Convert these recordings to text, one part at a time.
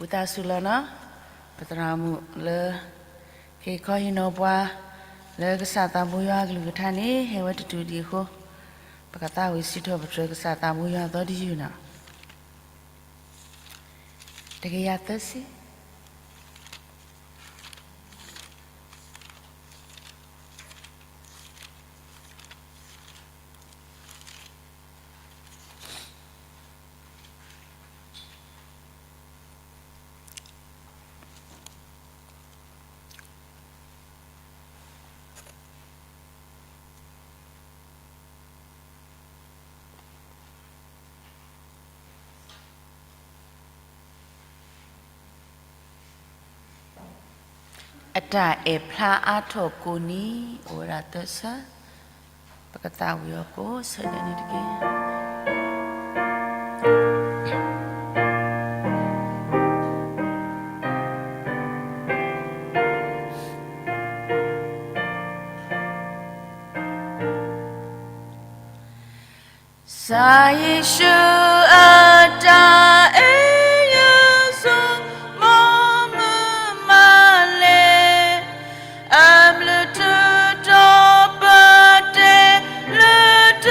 ဝံသးစူၤလီၤနီၤ, ပသရၣ်မုၣ်လၢ က့ၤခီဟ့ၣ်နီၤပှၤ လၢကစၢ်သးဘိယွၤအကလုၢ်ကထါန့ၣ် ဟဲဝဲတတုၤဒံးအဃိ, ပကသးဝံၣ်စံးထီၣ်ပတြၢၤကစၢ်သးဘိယွၤအသီတယုၢ်နီၤ. တကယၤသၢဆံ အတၢ်အဲၣ်ဖျါအါထီၣ်ကိးနံၤ အိၣ်ဝဲဒၣ်သၢဆၢ, ပကသးဝံၣ်အီၤကိးဆၢဒဲးန့ၣ်တက့ၢ်. ကစၢ်ယ့ၣ်ၡူးအတၢ်အဲၣ်ယစိာ် မ်မုာ်မးလဲၣ်, အဘျုးထူးတီၤပတဲလၢတ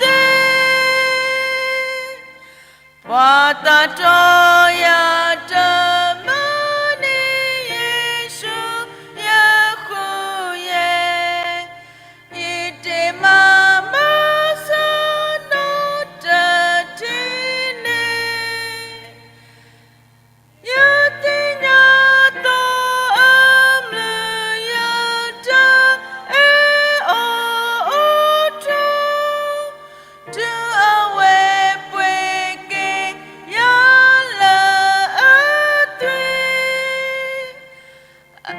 သ့, ပှၤသးတီယၤတမုာ်န့ၣ် ယ့ၣ်ၡူးယဃုာ်ယဲ, ယတ့မၤမၤစၢၤနီတထံၣ်န့ၣ်, ယသ့ၣ်ညါသိအဘျုးယတၢ်အဲၣ်အီၤအိၣ်ထီၣ်, တုၤအဝဲပှ့ၤက့ၤယၤလၢအသွံၣ်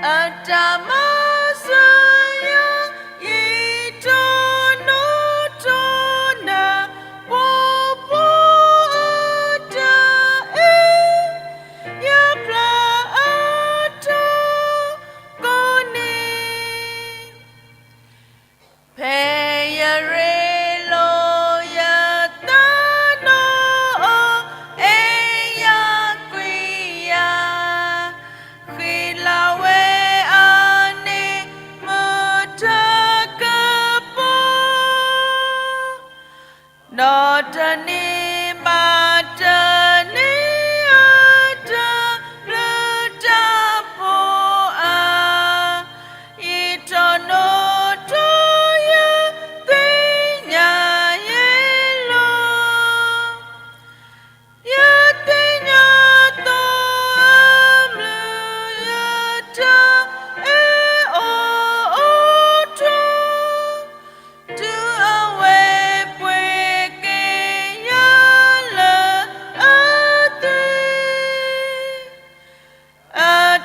အတၢ်မၤစၢၤယၤ ယံာ်ထီၣ်နီၢ်ထီၣ်နၢ် ပှီၤပှီၤအတၢ်အဲၣ် ယဖျါအါထီၣ်ကိးနံၤ ဖဲယရ့လိာ်ယသးနီၢ်အီၤ အဲၣ်ယၤကွံယၤ, ဃံလၤဝဲအါန့ၢ်မုၢ်တၢ်ကပီၤ, ဒီးတနံၤဘၣ်တနံၤအတၢ်ဘျုးတၢ်ဖှိၣ်အါ ယံာ်ထီၣ်နီၢ်ထီၣ်ယသ့ၣ်ညါယဲလီၤ. ယသ့ၣ်ညါသိအဘျုးယတၢ်အဲၣ်အီၤအိၣ်ထီၣ်, တုၤအဝဲပှ့ၤက့ၤယၤလၢအသွံၣ် အ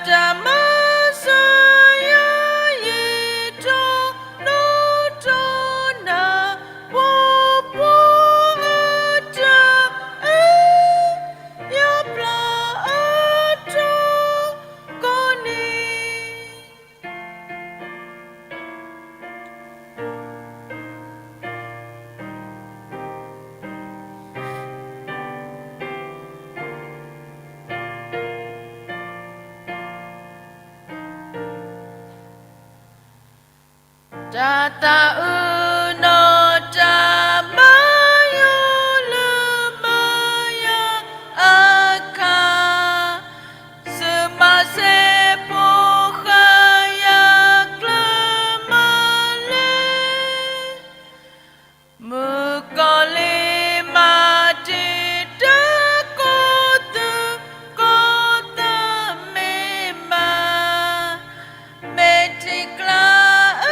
တၢ်မၤစၢၤယၤ ယံာ်ထီၣ်နီၢ်ထီၣ်နၢ် ပှီၤပှီၤအတၢ်အဲၣ် ယဖျါအါထီၣ်ကိးနံၤ တၢ်သးအုးနီၢ်တၢ်မၤယိာ်လၢမၤယၤအခါ, သုးမၤစဲးဖိဃၣ်ယၤကျၢၤမၤလဲၣ် မုၣ်ကီၤလံၢ်မၤတံာ်တာ်ကိးသုးကိးသးမ့ၢ်ဘၣ်, မဲာ်ထံကျါအ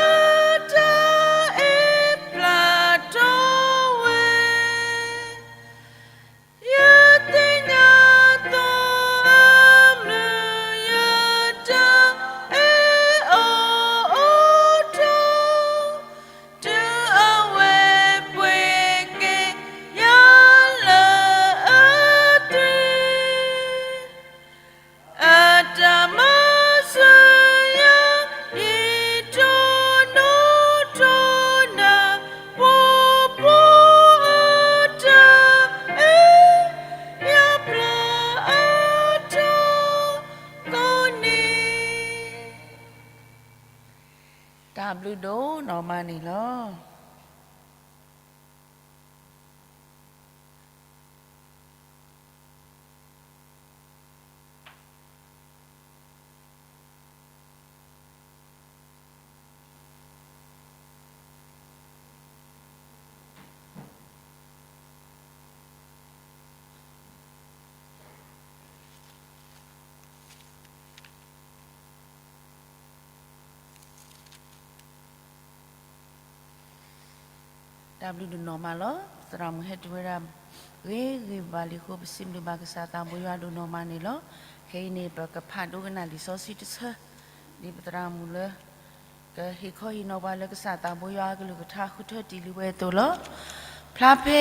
တၢ်အဲၣ် တၢ်ဘျုးဒိၣ်နီၢ်မးလီၤ. သရၣ်မုၣ်ဟဲတုၤဝဲဒၣ် ဂ့ၤဂ့ၤဘၣ်လံအဃိ ပစံးဘျုးဘၣ်ကစၢ်သးဘိယွၤဒိၣ်နီၢ်မးန့ၣ်လီၤ. ခဲအံၤန့ၣ် ပကဖးဒိကနၣ်လံာ်စီဆှံတဆၢ ဒ်ပသရၣ်မုၣ်လၢ ကဟ့ၣ်ခီဟ့ၣ်နီၤပှၤလၢကစၢ်သးဘိယွၤအကလုၢ်ကထါဃုထၢတ့ၢ်လံဝဲအသိးလီၤ. ဖျါဖဲ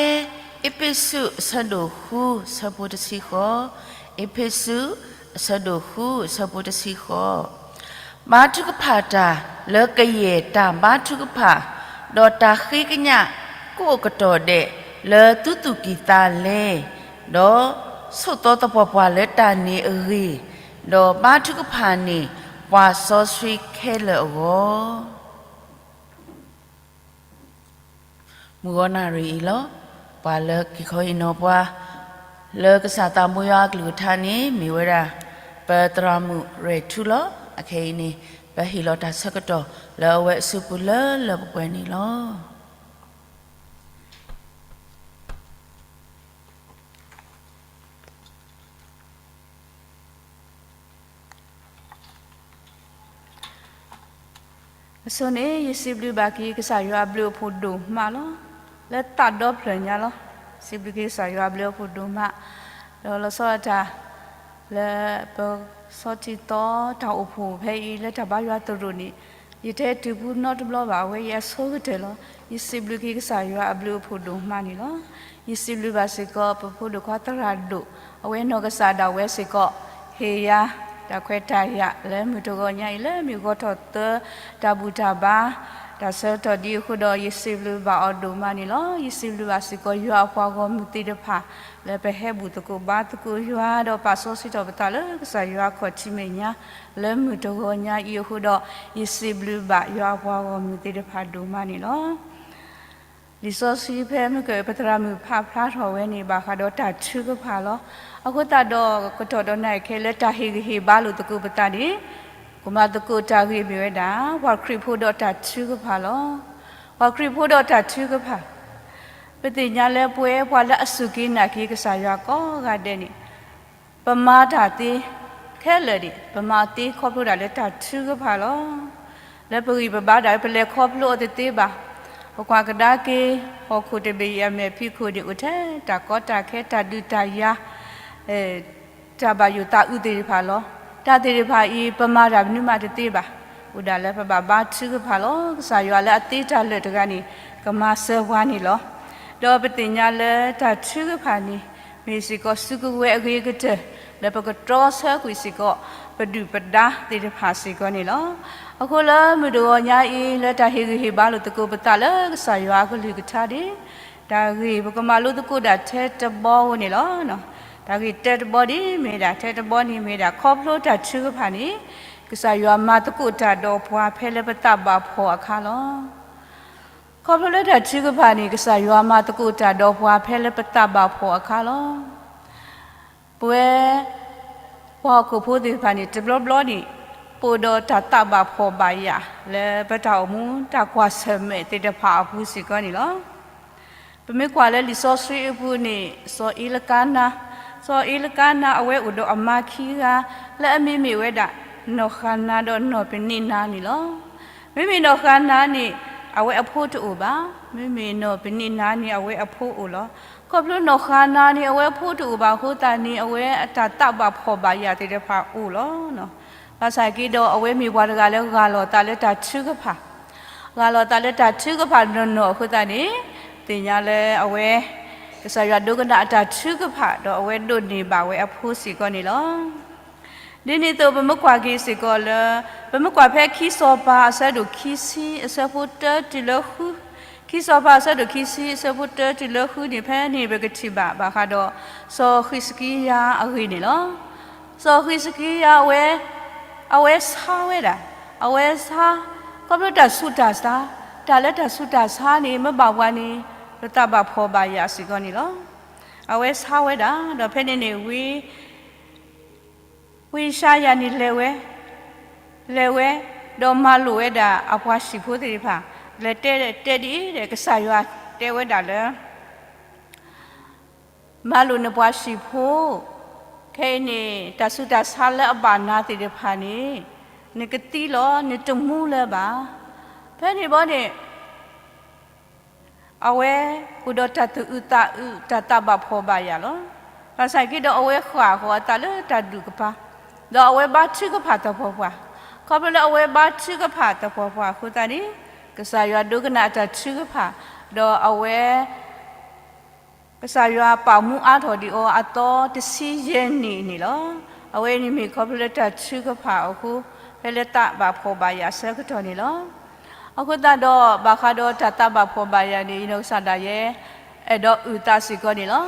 အ့းဖ့းစူး အဆၢဒိၣ်ဃု အဆၢဖိတဆံဃိး, အ့းဖ့းစူး အဆၢဒိၣ်ဃု အဆၢဖိတဆံဃိး. ဘါထုကဖၣ်တၢ်လၢကယဲၢ်တၢ်ဘါထုကဖၣ်, ဒီးတၢ်ဃ့ကညးကိးကတီၢ်ဒဲးလၢသုသူၣ်ကံၢ်သးလဲ, ဒီးဆိးသီသပှၢ်ပှၢ်လၢတၢ်န့ၢ်အဂ့ၢ်, ဒီးဘါထုကဖၣ်န့ၢ်ပှၤစီဆှံခဲလၢာ်အဂီၢ် မုၢ်ဂီၤနၣ်ရံၣ်အံၤလီၤ. ပှၤလၢကဟ့ၣ်ခီဟ့ၣ်နီၤပှၤ လၢကစၢ်သးဘိယွၤအကလုၢ်ကထါန့ၣ် မ့ၢ်ဝဲဒၣ် ပသရၣ်မုၣ်ရဲၣ်ထူလီၤ. အခဲအံၤန့ၣ် ပဟ့ၣ်လီၤတၢ်ဆၢကတီၢ်လၢအဝဲအစုပူၤလၢလၢပှဲၤပှဲၤန့ၣ်လီၤ. အဆိန့ၣ် ယစံးဘျုးဘၣ်က့ၤကစၢ်ယွၤအဘျုးအဖှိၣ်ဒိၣ်မးလီၤ. လၢသးဒီဖျၢၣ်ညါလီၤ. စံးဘျုးက့ၤကစၢ်ယွၤအဘျုးအဖှိၣ်ဒိၣ်မး, ဒီးလီၤဆီဒၣ်တၢ် လၢပဆီထံသီတၢ်အိၣ်ဖှိၣ်ဖဲအံၤ လၢတၢ်ဘါယွၤသရိာ်န့ၣ် ယတဟဲတုၤဖုနီတဘျီဘၣ်, အဝဲယအဆိကတၢၢ်လီၤ. ယစံးဘျုးက့ၤကစၢ်ယွၤအဘျုးအဖှိၣ်ဒိၣ်မးန့ၣ်လီၤ. ယစံးဘျုးဘၣ်စ့ၢ်ကီး ပဖိဒိၣ်ခွါသရၣ်ဒိၣ် အဝဲနီၢ်ကစၢ်ဒၣ်ဝဲစ့ၢ်ကီး ဟ့ၣ်ယၤ တၢ်ခွဲးတၢ်ယာ်လၢမုၢ်တဂီၤညါအံၤ လၢမုၢ်ဂီၤထီၣ်သၢ တၢ်ဘူၣ်တၢ်ဘါ တၢ်ဆၢကတီၢ်ဒ်အဃိဒီး ယစံးဘျုးဘၣ်အီၤဒိၣ်မးန့ၣ်လီၤ. ယစံးဘျုးဘၣ်စ့ၢ်ကီး ယွၤအပှၤဂီၢ်မုၢ်သ့ၣ်တဖၣ် လၢပဟဲဘူၣ်သကိးဘါသကိးယွၤ ဒီးပာ်စီဆှံထီၣ်ပသးလၢကစၢ်ယွၤခီၣ်ထံးမဲာ်ညါ လၢမုၢ်တဂီၤညါအံၤအဃိဒီး ယစံးဘျုးဘၣ်ယွၤအပှၤဂီၢ်မုၢ်သ့ၣ်တဖၣ်ဒိၣ်မးန့ၣ်လီၤ. လံာ်စီဆှံဖဲမုၢ်ကၢၢ်ပသရၣ်မုၣ်ဖးဖျါထီၣ်ဝဲန့ၣ် ဘၣ်ဃးဒီးတၢ်ထုကဖၣ်လီၤ. အဃိသတးဒီး ကတီၢ်ဒီးနၤခဲလၢာ် တၢ်ဟ့ၣ်ဂံၢ်ဟ့ၣ်ဘါလိာ်သကိးပသးန့ၣ် ကမၤသကိးတၢ်ဂ့ၢ်မ့ၢ်ဝဲဒၣ် ပှၤခရံာ်ဖိဒီးတၢ်ထုကဖၣ်လီၤ. ပှၤခရံာ်ဖိဒီးတၢ်ထုကဖၣ်, ပသ့ၣ်ညါလၢပဝဲပှၤလၢအစူၢ်က့ၤနာ်က့ၤကစၢ်ယွၤကိးဂၤဒဲးန့ၣ် ပမၤတၢ်သ့ခဲလၢာ်န့ၣ် ပမၤသ့ခီဖျိဒၣ်လၢတၢ်ထုကဖၣ်လီၤ. လၢပဂံၢ်ပဘါဒၣ် ပလဲၤခီဖျိအီၤတသ့ဘၣ်. ပကွၢ်ကဒါက့ၤ ဟီၣ်ခိၣ်တဘ့ၣ်အံၤအမဲာ်ဖံးခိၣ်န့ၣ် အိၣ်ထဲတၢ်ကီတၢ်ခဲ တၢ်ဒုးတၢ်ယၤ တၢ်ဘၣ်ယိၣ်သးအုးသ့ၣ်တဖၣ်လီၤ. တၢ်သ့ၣ်တဖၣ်အံၤ ပမၤတၢ်မနုၤမးတသ့ဘၣ်. အိၣ်ဒၣ်လၢပဘၣ်ဘါထုကဖၣ်လီၤ. ကစၢ်ယွၤလၢအသ့တၢ်လၢာ်တဂၤန့ၣ် ကမၤစၢၤပှၤန့ၣ်လီၤ. ဒီးပသ့ၣ်ညါလၢတၢ်ထုကဖၣ်န့ၣ် မ့ၢ်စ့ၢ်ကီးစုကဝဲၤအဂ့ၤကတၢၢ် လၢပကတြီဆၢကွံာ်စ့ၢ်ကီး ပဒုၣ်ပဒါသ့ၣ်တဖၣ်စ့ၢ်ကီးန့ၣ်လီၤ. အဃိလၢမုၢ်တဂီၤညါအံၤ လၢတၢ်ဟ့ၣ်ဂံၢ်ဟ့ၣ်ဘါလိာ်သကိးပသးလၢကစၢ်ယွၤအကလုၢ်ကထါန့ၣ် တၢ်ဂ့ၢ်ပကမၤလိသကိးဒၣ်ထဲတဘီဧိၤန့ၣ်လီၤ. တၢ်ဂ့ၢ်တၢတဘီန့ၣ်မ့ၢ်ဒၣ် ထဲတဘီန့ၣ်မ့ၢ်ဒၣ် ခီဖျိတၢ်ထုကဖၣ်န့ၣ် ကစၢ်ယွၤမၤသကိးတၢ်ဒီးပှၤဖဲလၢပသးဘၣ်ဖှီၣ်အခါလီၤ. ခီဖျိလၢတၢ်ထုကဖၣ်န့ၣ် ကစၢ်ယွၤမၤသကိးတၢ်ဒီးပှၤဖဲလၢပသးဘၣ်ဖှီၣ်အခါလီၤ. ပဝဲ ပှၤဟီၣ်ခိၣ်ဖိသ့ၣ်တဖၣ်န့ၣ် တဘျီဘျီန့ၣ် ပအိၣ်ဒီးတၢ်သးဘၣ်ဖှီၣ်ဘၣ်ယာ် လၢပတၢ်အိၣ်မူတၢ်ကွၢ်ဆၢၣ်မဲာ်သ့ၣ်တဖၣ်အပူၤစ့ၢ်ကီးန့ၣ်လီၤ. ပမ့ၢ်ကွၢ်လၢလံာ်စီဆှံအပူၤန့ၣ် စီၤအ့လကါနါ, စီၤအ့လကါနါအဝဲအိၣ်ဒီးအမါခံဂၤ လၢအမံၤမ့ၢ်ဝဲဒၣ် နီၢ်ဃၤနါဒီးနီၢ်ပနံးနါန့ၣ်လီၤ. မ့မ့ၢ်နီၢ်ဃၤနါန့ၣ် အဝဲအဖိတအိၣ်ဘၣ်. မ့မ့ၢ်နီၢ်ပနံးနါန့ၣ် အဝဲအဖိအိၣ်လီၤ. ခီဖျိနီၢ်ဃၤနါန့ၣ် အဝဲအဖိတအိၣ်ဘၣ်အဃိသတးန့ၣ် အဝဲအတၢ်သးဘၣ်ဖှီၣ်ဘၣ်ယာ်သ့ၣ်တဖၣ်အိၣ်လီၤ. ဘၣ်ဆၣ်က့ဒီး အဝဲမ့ၢ်ပှၤတဂၤလၢဂၢ်လီၤသးလၢတၢ်ထုကဖၣ် ဂၢ်လီၤသးလၢတၢ်ထုကဖၣ်နီၢ်နီၢ်အဃိသတးန့ၣ် သ့ၣ်ညါလၢအဝဲ ကစၢ်ယွၤဒိကနၣ်အတၢ်ထုကဖၣ် ဒီးအဝဲဒိးန့ၢ်ဘၣ်ဝဲအဖိစ့ၢ်ကီးန့ၣ်လီၤ. ဒ်န့ၣ်အသိး ပမ့ၢ်ကွၢ်က့ၤစ့ၢ်ကီးလၢ ပမ့ၢ်ကွၢ်ဖဲခံစီၤပၤအဆၢဒိၣ်ခံဆံအဆၢဖိတၢတုၤလၢဃု, ခံစီၤပၤအဆၢဒိၣ်ခံဆံအဆၢဖိတၢတုၤလၢဃုန့ၣ် ဖဲန့ၣ်ပကထံၣ်ဘၣ်ဘၣ်ဃးဒီး စီၤဃံးစကံယၤအဂ့ၢ်န့ၣ်လီၤ. စီၤဃံးစကံယၤအဝဲ အဝဲဆါဝဲဒၣ်, အဝဲဆါ ခီဖျိတၢ်ဆူးတၢ်ဆါ, တၢ်လၢတၢ်ဆူးတၢ်ဆါန့ၣ် မ့ၢ်ဘၣ်ပှၤန့ၣ် ပသးဘၣ်ဖှီၣ်ဘၣ်ယာ်စ့ၢ်ကီးန့ၣ်လီၤ. အဝဲဆါဝဲဒၣ် ဒီးဖဲန့ၣ်န့ၣ် ဝံ ဝံယၡါယၤန့ၣ်လဲၤဝဲ, လဲၤဝဲ, ဒီးမၤလိာ်ဝဲဒၣ်အပှၤဟံၣ်ဖိသ့ၣ်တဖၣ်, လဲၤတဲတဲဒ်အံၤဒီး ကစၢ်ယွၤတဲဝဲဒၣ်လၢ မၤလိာ်နပှၤဟံၣ်ဖိ, ခဲအံၤန့ၣ် တၢ်ဆူးတၢ်ဆါလၢအဘၣ်နၤသ့ၣ်တဖၣ်န့ၣ် နကသံလီၤ, နတမူလၢၤဘၣ်. ဖဲန့ၣ်ဘီန့ၣ် အဝဲအိၣ်ဒီးတၢ်သူၣ်အုးသးအုး တၢ်သးဘၣ်ဖှီၣ်ဘၣ်ယာ်လီၤ. ဘၣ်ဆၣ်က့ဒီးအဝဲဃၣ်ဃီၤအသးလၢတၢ်ဒူၣ်ကပၤ, ဒီးအဝဲဘါထုကဖၣ်သပှၢ်ပှၢ်, ခီဖျိလၢအဝဲဘါထုကဖၣ်သပှၢ်ပှၢ်အဃိသတးန့ၣ်, ကစၢ်ယွၤဒိကနၣ်အတၢ်ထုကဖၣ်, ဒီးအဝဲ ကစၢ်ယွၤပာ်မူအါထီၣ်ဒံးအီၤအသီတဆံယဲၢ်နံၣ်န့ၣ်လီၤ. အဝဲအံၤန့ၣ်မ့ၢ်ခီဖျိလၢတၢ်ထုကဖၣ်အဃိ, ဖဲလၢသးဘၣ်ဖှီၣ်ဘၣ်ယာ်အဆၢကတီၢ်န့ၣ်လီၤ. အဃိသတးဒီး ဘၣ်ဃးဒီးတၢ်သးဘၣ်ဖှီၣ်ဘၣ်ယာ်န့ၣ် ယနီၢ်ကစၢ်ဒၣ်ယဲ အဲၣ်ဒိးအုၣ်သးစ့ၢ်ကီးန့ၣ်လီၤ.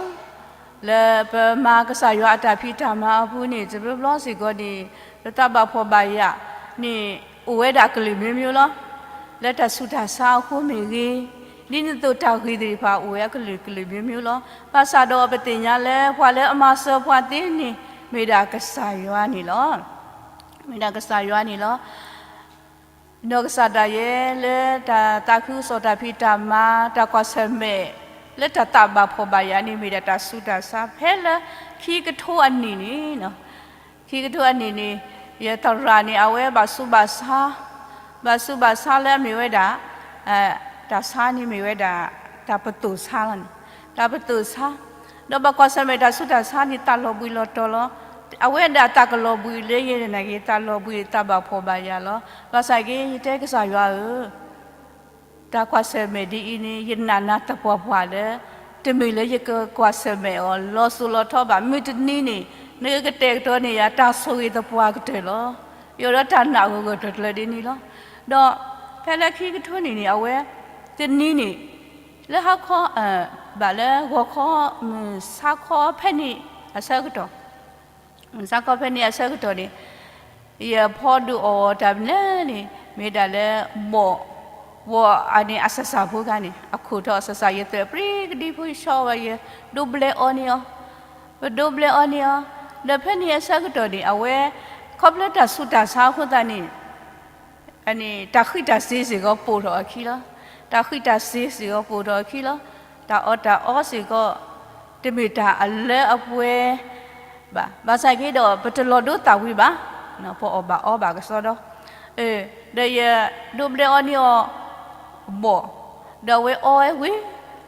လၢပမၤကစၢ်ယွၤအတၢ်ဖံးတၢ်မၤအပူၤန့ၣ် တဘျီဘျီစ့ၢ်ကီးန့ၣ် ပသးဘၣ်ဖှီၣ်ဘၣ်ယာ်န့ၣ် အိၣ်ဝဲဒၣ်ကလုာ်မျိုးမျိုးလီၤ. လၢတၢ်ဆူးတၢ်ဆါအဃိမ့ၢ်ဂ့ၤ, ဒ်န့ၣ်အသိးတၢ်ဂ့ၤသ့ၣ်တဖၣ်အိၣ်ဝဲအကလုာ်ကလုာ်မျိုးမျိုးလီၤ. ဘၣ်ဆၣ်ဒီးပသ့ၣ်ညါလၢ ပှၤလၢအမၤစၢၤပှၤသ့န့ၣ် မ့ၢ်ဒၣ်ကစၢ်ယွၤန့ၣ်လီၤ. မ့ၢ်ဒၣ်ကစၢ်ယွၤန့ၣ်လီၤ. နီၢ်ကစၢ်ဒၣ်ယဲလၢတၢ်သးခုကစီၣ်တၢ်ဖံးတၢ်မၤ တၢ်ကွၢ်ဆၢၣ်မဲာ် လၢတၢ်သးဘၣ်ဖှီၣ်ဘၣ်ယာ်န့ၣ် မ့ၢ်ဒၣ်တၢ်ဆူးတၢ်ဆါ ဖဲလၢခံကထိအနံၣ်န့ၣ် ခံကထိအနံၣ်န့ၣ် ယသရၣ်န့ၣ် အဝဲဘၣ်ဆူးဘၣ်ဆါ, ဘၣ်ဆူးဘၣ်ဆါလၢအမ့ၢ်ဝဲဒၣ် တၢ်ဆါန့ၣ်မ့ၢ်ဝဲဒၣ် တၢ်ပသိၣ်ဆါလီၤန့ၣ်, တၢ်ပသိၣ်ဆါ, ဒီးဘၣ်ကွၢ်ဆၢၣ်မဲာ်တၢ်ဆူးတၢ်ဆါန့ၣ် သးလီၤဘှံးလီၤတီၤလီၤ. အဝဲဒၣ်သးကလီၤဘှံးလၢယဲန့ၣ်နာ်က့ သးလီၤဘှံးသးဘၣ်ဖှီၣ်ဘၣ်ယာ်လီၤ. ဘၣ်ဆၣ်က့ ယတဲကစၢ်ယွၤဧၢ တၢ်ကွၢ်ဆၢၣ်မဲာ်ဒ်အံၤန့ၣ် ယနာ်နၤသပှၢ်ပှၢ်လၢ တမ့ၢ်လၢယကကွၢ်ဆၢၣ်မဲာ်အီၤ လီၤစိၤလီၤထီဘၣ်. မုၢ်တနံၤန့ၣ် နကကတဲာ်ကတီၤန့ၢ်ယၤ တၢ်ဆိၣ်ဂ့ၤသပှၢ်ကတၢၢ်လီၤ. ယအိၣ်ဒီးတၢ်နာ်ဂၢၢ်ဂၢၢ်ကျၢၤကျၢၤဒ်န့ၣ်လီၤ. ဒီးဖဲလၢခံကထိန့ၣ်န့ၣ် အဝဲ တနံၤန့ၣ် လၢဟါခီ ဘၣ်လၢဂီၤခီ မုၢ်ဆါခီဖဲန့ၣ်အဆၢကတီၢ် မုၢ်ဆါခီဖဲန့ၣ်အဆၢကတီၢ်န့ၣ် ယဖီဒိၣ်အီၣ်တၢ်မနုၤလဲၣ်န့ၣ် မ့ၢ်ဒၣ်လၢ ဘီၣ်, ဘီၣ်အန့ၣ်အစၢ်စၢ်ဖိခါန့ၣ် အခိၣ်ထီၣ်အစၢ်စၢ် ယသၢၣ်ပြံကဒံဖိ ယဆီဝဲ ယဒိးဘျဲအီၤန့ၢ်အီၤ, ပဒိးဘျဲအီၤန့ၢ်အီၤ, ဒီးဖဲန့ၣ်အဆၢကတီၢ်န့ၣ် အဝဲ ခီဖျိတၢ်ဆူးတၢ်ဆါအဃိသတးန့ၣ် တၢ်ဃံးတၢ်စ့ၤစ့ၢ်ကီးပိာ်ထီၣ်အခံလီၤ. တၢ်ဃံးတၢ်စ့ၤစ့ၢ်ကီးပိာ်ထီၣ်အခံလီၤ. တၢ်အီၣ်တၢ်အီစ့ၢ်ကီး တမ့ၢ်တၢ်အလၢအပှဲၤဘၣ်. ဘၣ်ဆၣ်က့ဒီး ပတလီၤဒိသးဝံၤဘၣ်, ပအီၣ်ဘၣ်အီဘၣ်ကစီဒီ, ဒီးယဒိးဘျဲအီၤန့ၢ်အီၤ ဘီၣ်, ဒီးအဝဲအီဝဲဝံ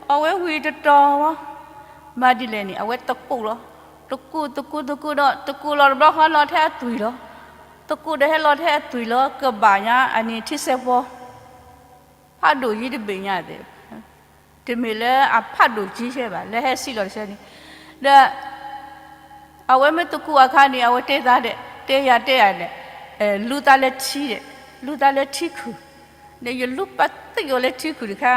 ၤ, အီဝဲဝံၤတတီၤဝဲ မၤဒ်လဲၣ်န့ၣ် အဝဲသကိးလီၤ. သကိး သကိး သကိးဒီး သကိးလီၤတဘျီဃီလီၤထဲအသွံၣ်လီၤ. သကိးဒီးဟဲလီၤထဲအသွံၣ်လီၤ ကဘၣ်ညါအန့ၣ်ထံဆဲးဖိ ဖးဒိၣ်ယံၤတဘ့ၣ်ညါသ့ၣ်, တမ့ၢ်လၢအဖးဒိၣ်ကံဆဲးဘၣ် လၢဟဲစံၣ်လီၤတဆဲန့ၣ်, ဒီး အဝဲမ့ၢ်သကိးအခါန့ၣ် အဝဲတဲသးဒီး တဲယၤတဲယၤဒီး လူသးလၢထံဒီး လူသးလၢထံခုၣ်, ဒီးယလူပာ်သံအီၤလၢထံခုၣ်တခါ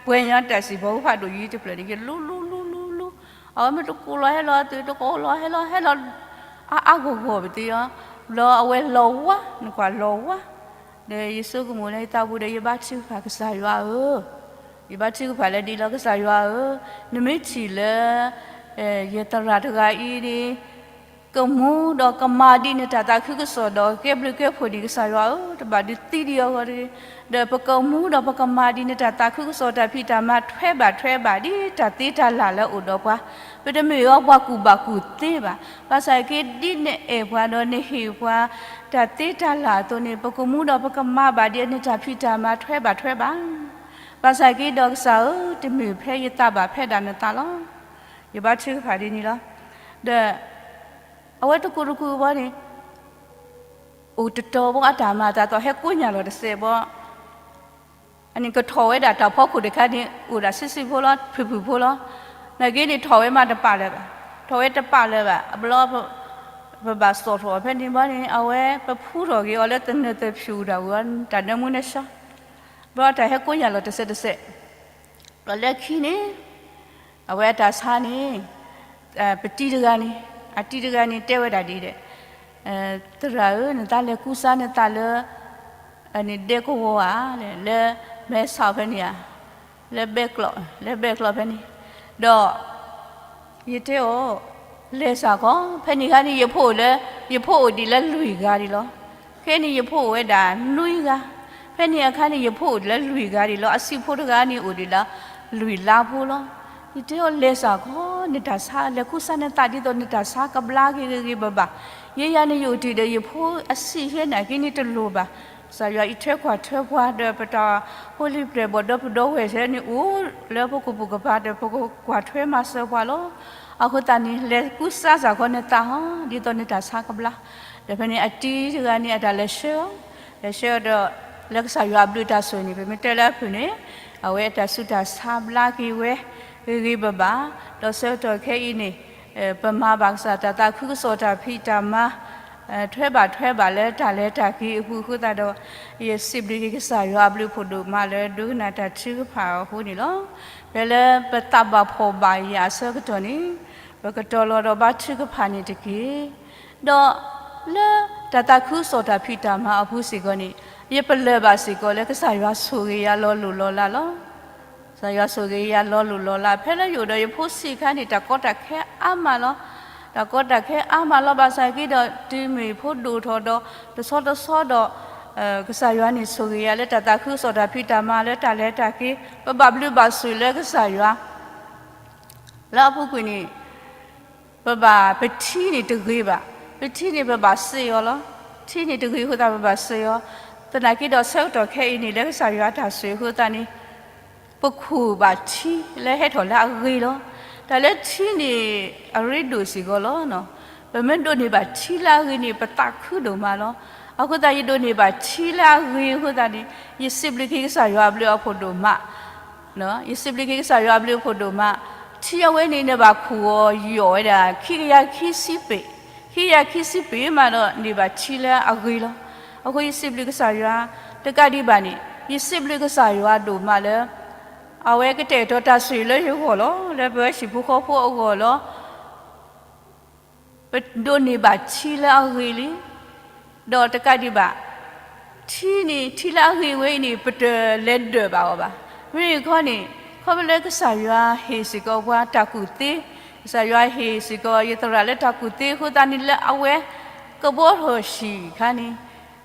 ပှဲၤညီတၢ်စံၣ်ဖီဖိဖးဒိၣ်ယံၤတဖျၢၣ်န့ၣ် ယလူလူလူလူလူ, အဝဲမ့ၢ်သကိးလီၤဟဲလီၤအသွံၣ် သကိးလီၤဟဲလီၤဟဲလီၤ အါအါဂီၢ်ဂီၢ်ပသ့ၣ်အီၤ, ဘျီအဝဲလီၤဝါ နကွၢ်လီၤဝါ, ဒီးယဆိကမိၣ်လၢယသးပူၤဒီး ယဘါထုကဖၣ်ကစၢ်ယွၤဧၢ, ယဘါထုကဖၣ်လၢဒ်လီၤ ကစၢ်ယွၤဧၢ, နမ့ၢ်ထံၣ်လၢ ယသရၣ်တဂၤအံၤန့ၣ် ကမူဒီးကမၤဒံးနတၢ်သးခုကစီၣ်ဒီးကဲဘျုးကဲဖှိၣ်ဒံး ကစၢ်ယွၤဧၢ, တဘၣ်ဒုးသံဒံးအဂီၢ်တဂ့ၤ, ဒီးပကမူဒီးပကမၤဒံးနတၢ်သးခုကစီၣ် တၢ်ဖံးတၢ်မၤထွဲဘၣ်ထွဲဘၣ်ဒ်တၢ်သ့တၢ်လၢ်လၢအိၣ်ဒီးပှၤ, ပတမ့ၢ်အီၤပှၤကူၣ်ဘၣ်ကူၣ်သ့ဘၣ်, ဘၣ်ဆၣ်က့ဒ်နအဲၣ်ပှၤဒီးနဟ့ၣ်ပှၤ တၢ်သ့တၢ်လၢ်အသိးန့ၣ် ပကမူဒီးပကမၤဘၣ်ဒံးနတၢ်ဖံးတၢ်မၤထွဲဘၣ်ထွဲဘၣ်, ဘၣ်ဆၣ်က့ဒီးကစၢ်ဧၢ, တမ့ၢ်ဖဲယသးဘၣ်ဖဲဒၣ်နသးလီၤ. ယဘါထုကဖၣ်ဒ်န့ၣ်လီၤ. ဒီး အဝဲတကူးတကူးဘီန့ၣ် အိၣ်တတီၤဘီအတၢ်မၤအသးသီ ဟဲကိးညၣ်လီၤတစဲးဘီ, အန့ၣ်ကထီၣ်ဝဲဒၣ်တၢ်ဖီခိၣ်တခါန့ၣ် အိၣ်ဒၣ်ဆံးဆံးဖိလီၤ ဖုၣ်ဖုၣ်ဖိလီၤ. နာ်က့န့ၣ်ထီၣ်ဝဲမးတပာ်လၢၤဘၣ်, ထီၣ်ဝဲတပာ်လၢၤဘၣ်, အဘျီ ပဘၣ်စိာ်ထီၣ်ဖဲန့ၣ်ဘီန့ၣ် အဝဲပဖှူထီၣ်က့ၤအီၤလၢသနၢၤသဖၠူၣ်တၢ်ဝံၤ တၢ်နၢမူနၢဆှီ, ဘျီတၢ်ဟဲကိးညၣ်လီၤတစဲးတစဲး ဒီးလၢခံန့ၣ် အဝဲအတၢ်ဆါန့ၣ် ပတံၤတဂၤန့ၣ် အတံၤတဂၤန့ၣ်တဲဝဲဒၣ်ဒ်ဒီး သရၣ်ဧၢ, နသးလဲၤကူစါနသးလၢ ဒဲကဝီၤဧါ, လၢမဲဆီးဖဲန့ၣ်ဧါ, လၢဘဲကျိး, လၢဘဲကျိးဖဲန့ၣ်, ဒီး ယတဲအီၤ, လဲၤစ့ၢ်ကီး, ဖဲန့ၣ်အခါန့ၣ် ယဖိအိၣ်လၢ ယဖိအိၣ်ဒံးလၢလွံၢ်ဂၤဒံးလီၤ. ခဲအံၤန့ၣ် ယဖိအိၣ်ဝဲဒၣ်နွံဂၤ, ဖဲန့ၣ်အခါန့ၣ် ယဖိအိၣ်ဒံးလၢလွံၢ်ဂၤဒံးလီၤ. အဆံးဖိတဂၤန့ၣ်အိၣ်ဒံးလၢလွံၢ်လါဖိလီၤ. ယတဲအီၤ လဲၤစ့ၢ်ကီး, နတၢ်ဆါ လဲၤကူစါနသးဒ်သိးနတၢ်ဆါကဘျါက့ၤဂ့ၤဂ့ၤဘၣ်ဘၣ်. ယဲယၤန့ၣ် ယအိၣ်တ့ၢ်ဒီးယဖိအဆံးယဲနာ်က့န့ၣ်တလိၣ်ဘၣ်. ကစၢ်ယွၤအံးထွဲကွၢ်ထွဲပှၤဒီး ပတၢ်ဖိလံၤပျဲၢ်ဘီၣ်ဒီပုၢ်ဝဲၢ်စဲန့ၣ်အိၣ်လၢပကပိာ်ကပၤဒီး ပကကွၢ်ထွဲမၤစၢၤပှၤလီၤ. အဃိသတးန့ၣ် လဲၤကူစါစ့ၢ်ကီးနသးဟီ ဒ်သိးနတၢ်ဆါကဘျါ, ဒီးဖဲန့ၣ်အတံၤတဂၤန့ၣ် အတၢ်လဲၤဆှၢအီၤ, လဲၤဆှၢအီၤဒီး လၢကစၢ်ယွၤအဘျုးတၢ်ဆိၣ်န့ၣ် ပမ့ၢ်တဲလၢအဖုၣ်န့ၣ် အဝဲအတၢ်ဆူးတၢ်ဆါဘျါက့ၤဝဲ ဂ့ၤဂ့ၤဘၣ်ဘၣ်, ဒီးဆၢကတီၢ်ခဲအံၤန့ၣ် ပမၤဘၣ်ကစၢ်တၢ်သးခုကစီၣ်တၢ်ဖံးတၢ်မၤ ထွဲဘၣ်ထွဲဘၣ်လၢတၢ်လဲၤတၢ်က့ၤအပူၤအဃိသတးဒီး ယစံးဘျုးက့ၤကစၢ်ယွၤအဘျုးအဖှိၣ်ဒိၣ်မးလၢဒိကနၣ်တၢ်ထုကဖၣ်အဃိန့ၣ်လီၤ. ဖဲလၢပသးဘၣ်ဖှီၣ်ဘၣ်ယာ်အဆၢကတီၢ်န့ၣ် ပကတီၤလီၤဒီးဘါထုကဖၣ်န့ၣ်တက့ၢ်. ဒီးလၢတၢ်သးခုကစီၣ်တၢ်ဖံးတၢ်မၤအပူၤစ့ၢ်ကီးန့ၣ် ယပလၢၢ်ဘၣ်စ့ၢ်ကီးလၢကစၢ်ယွၤဆိၣ်ဂ့ၤယၤလီၤလိၢ်လီၤလးလီၤ. ကစၢ်ယွၤဆိၣ်ဂ့ၤယၤလီၤလိၢ်လီၤလး ဖဲလၢယအိၣ်ဒီးယဖိဆံးအခါန့ၣ် တၢ်ကီတၢ်ခဲအါမးလီၤ. တၢ်ကီတၢ်ခဲအါမးလီၤ ဘၣ်ဆၣ်က့ဒီး တုၤမ့ၢ်ဖိဒိၣ်ထီၣ်ဒီး တဆီတဆီဒီး ကစၢ်ယွၤန့ၣ်ဆိၣ်ဂ့ၤယၤလၢတၢ်သးခုကစီၣ်တၢ်ဖံးတၢ်မၤလၢတၢ်လဲၤတၢ်က့ၤ ပဘၣ်ဘျုးဘၣ်ဆိၣ်လၢကစၢ်ယွၤ လၢအပူၤကွံာ်န့ၣ် ပဘၣ် ပထံန့ၣ်တဂ့ၤဘၣ်, ပထံန့ၣ်ပဘၣ်စ့ၢ်အီၤလီၤ. ထံန့ၣ်တဂ့ၤအဃိသတးပဘၣ်စ့ၢ်အီၤ, သနာ်က့ဒီးဆၢကတီၢ်ခဲအံၤန့ၣ် လၢကစၢ်ယွၤတၢ်ဆိၣ်ဂ့ၤအဃိသတးန့ၣ် ပခိၣ်ဘၣ်ထံလၢဟဲထီၣ်လၢအဂ့ၤလီၤ. တၢ်လၢထံန့ၣ် အရ့ဒိၣ်စ့ၢ်ကီးလီၤ. ပမ့ၢ်ဒိးန့ၢ်ဘၣ်ထံလၢအဂ့ၤန့ၣ် ပသးခုဒိၣ်မးလီၤ. အဃိသတးယဒိးန့ၢ်ဘၣ်ထံလၢအဂ့ၤအဃိသတးန့ၣ် ယစံးဘျုးက့ၤကစၢ်ယွၤအဘျုးအဖှိၣ်ဒိၣ်မး ယစံးဘျုးက့ၤကစၢ်ယွၤအဘျုးအဖှိၣ်ဒိၣ်မး, ထံအဝဲန့ၣ် နဘၣ်ခိၣ်အီၤယီၣ်ဝဲဒၣ် ခံကယၤခံဆံပ့ၤ, ခံကယၤခံဆံပ့ၤမးဒီး န့ၢ်ဘၣ်ထံလၢအဂ့ၤလီၤ. အဃိယစံးဘျုးကစၢ်ယွၤ တကးဒံးဘၣ်န့ၣ် ယစံးဘျုးကစၢ်ယွၤဒိၣ်မးလၢ အဝဲကတဲာ်ကတီၤတၢ်ဆိၣ်ဂ့ၤလၢယဂီၢ်လီၤ, လၢပဝဲဟံၣ်ဖိဃီဖိအဂီၢ်လီၤ. ပဒိးန့ၢ်ဘၣ်ထံလၢအဂ့ၤလံ, ဒီးတကးဒံးဘၣ် ထံန့ၣ် ထံလၢအဂ့ၤဝဲအံၤန့ၣ် ပတလဲၤဒၢးဘၣ်အီၤဘၣ်. မ့ၢ်ခီန့ၣ် ခီဖျိလၢကစၢ်ယွၤဟ့ၣ်စ့ၢ်ကီးပှၤတၢ်ကူၣ်သ့, ကစၢ်ယွၤဟ့ၣ်စ့ၢ်ကီးယသရၣ်လၢတၢ်ကူၣ်သ့အဃိသတးန့ၣ် လၢအဝဲကဘီထီၣ်ဟံၣ်အခါန့ၣ်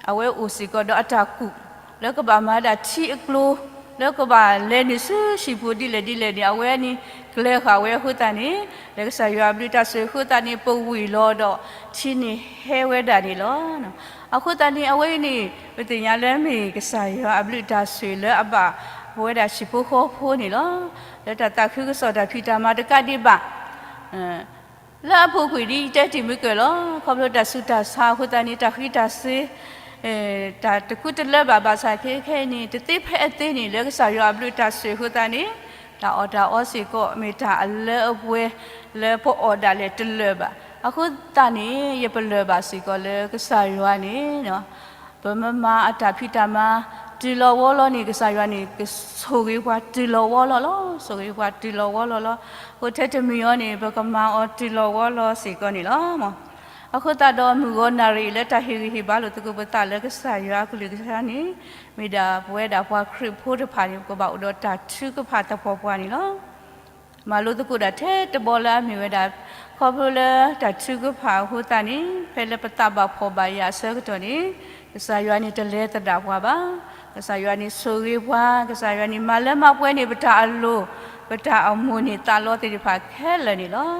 အဝဲအိၣ်စ့ၢ်ကီးဒီးအတၢ်ကူၣ် လၢကဘၣ်မၤဒၣ်ထံအကျိၤ လၢကဘၣ်လဲၤနုာ်ဆူဟံၣ်ပူၤဒ်လဲၣ်ဒ်လဲၣ်န့ၣ် အဝဲန့ၣ် ကျဲၤဃာ်ဝဲအဃိသတးန့ၣ် လၢကစၢ်ယွၤအဘျုးတၢ်ဆိၣ်ဂ့ၤအဃိသတးန့ၣ် ပဝံၤလီၤဒီးထံန့ၣ်ဟဲဝဲဒၣ်န့ၣ်လီၤ. အဃိသတးန့ၣ် အဝဲအံၤန့ၣ် ပသ့ၣ်ညါလၢမ့ၢ်ကစၢ်ယွၤအဘျုးတၢ်ဆိၣ်ဂ့ၤလၢအဘၣ်ပဝဲဒၣ်ဟံၣ်ဖိဃီဖိန့ၣ်လီၤ. လၢတၢ်သးခုကစီၣ်တၢ်ဖံးတၢ်မၤတကးဒံးဘၣ် လၢအပူၤကွံာ်ဒ်ယတဲတ့ၢ်မုၢ်ကၢၢ်လီၤ. ခီဖျိတၢ်ဆူးတၢ်ဆါအဃိသတးန့ၣ် တၢ်ဃံးတၢ်စ့ၤ တၢ်တကူတလၢဘၣ်ဘၣ်ဆၣ်ခဲခဲအံၤန့ၣ် တသ့ဖဲအသ့န့ၣ် လၢကစၢ်ယွၤအဘျုးတၢ်ဆိၣ်ဂ့ၤအဃိသတးန့ၣ် တၢ်အီၣ်တၢ်အီစ့ၢ်ကီး မ့ၢ်တၢ်အလၢအပှဲၤလၢပအီၣ်ဒၣ်လဲာ်တလၢာ်ဘၣ်. အဃိသတးန့ၣ် ယပလၢၢ်ဘၣ်စ့ၢ်ကီးလၢကစၢ်ယွၤန့ၣ် ပမၤမၤအတၢ်ဖံးတၢ်မၤ တုၤလီၤဝီလီၤန့ၣ် ကစၢ်ယွၤန့ၣ် ကဆိၣ်ဂ့ၤပှၤတုၤလီၤဝီလီၤလီၤ. ဆိၣ်ဂ့ၤပှၤတုၤလီၤဝီလီၤလီၤ. အဃိထဲတမံၤအံၤန့ၣ် ပကမၤအီၤတုၤလီၤဝီလီၤစ့ၢ်ကီးန့ၣ်လီၤ. အဃိသတးဒီးမုၢ်ဂီၤနၣ်ရံၣ်အံၤလၢတၢ်ဟ့ၣ်ဂံၢ်ဟ့ၣ်ဘါလိာ်သကိးပသးလၢကစၢ်ယွၤအကလုၢ်ကထါန့ၣ် မ့ၢ်ဒၣ်ပဝဲဒၣ်ပှၤခရံာ်ဖိတဖၣ်န့ၣ် ပကဘၣ်အိၣ်ဒီးတၢ်ထုကဖၣ်သပှၢ်ပှၢ်န့ၣ်လီၤ. မၤလိသကိးဒၣ်ထဲတဘီလၢအမ့ၢ်ဝဲဒၣ် ခီဖျိလၢတၢ်ထုကဖၣ်အဃိသတးန့ၣ် ဖဲလၢပသးဘၣ်ဖှီၣ်ဘၣ်ယာ်အဆၢကတီၢ်န့ၣ် ကစၢ်ယွၤန့ၣ်တလဲၤသဒၣ်ပှၤဘၣ်. ကစၢ်ယွၤန့ၣ်ဆိၣ်ဂ့ၤပှၤ, ကစၢ်ယွၤန့ၣ်မၤလၢမၤပှဲၤန့ၢ်ပတၢ်အလိၤ, ပတၢ်အမိၢ်န့ၢ်သးလီသ့ၣ်တဖၣ်ခဲလၢာ်န့ၣ်လီၤ.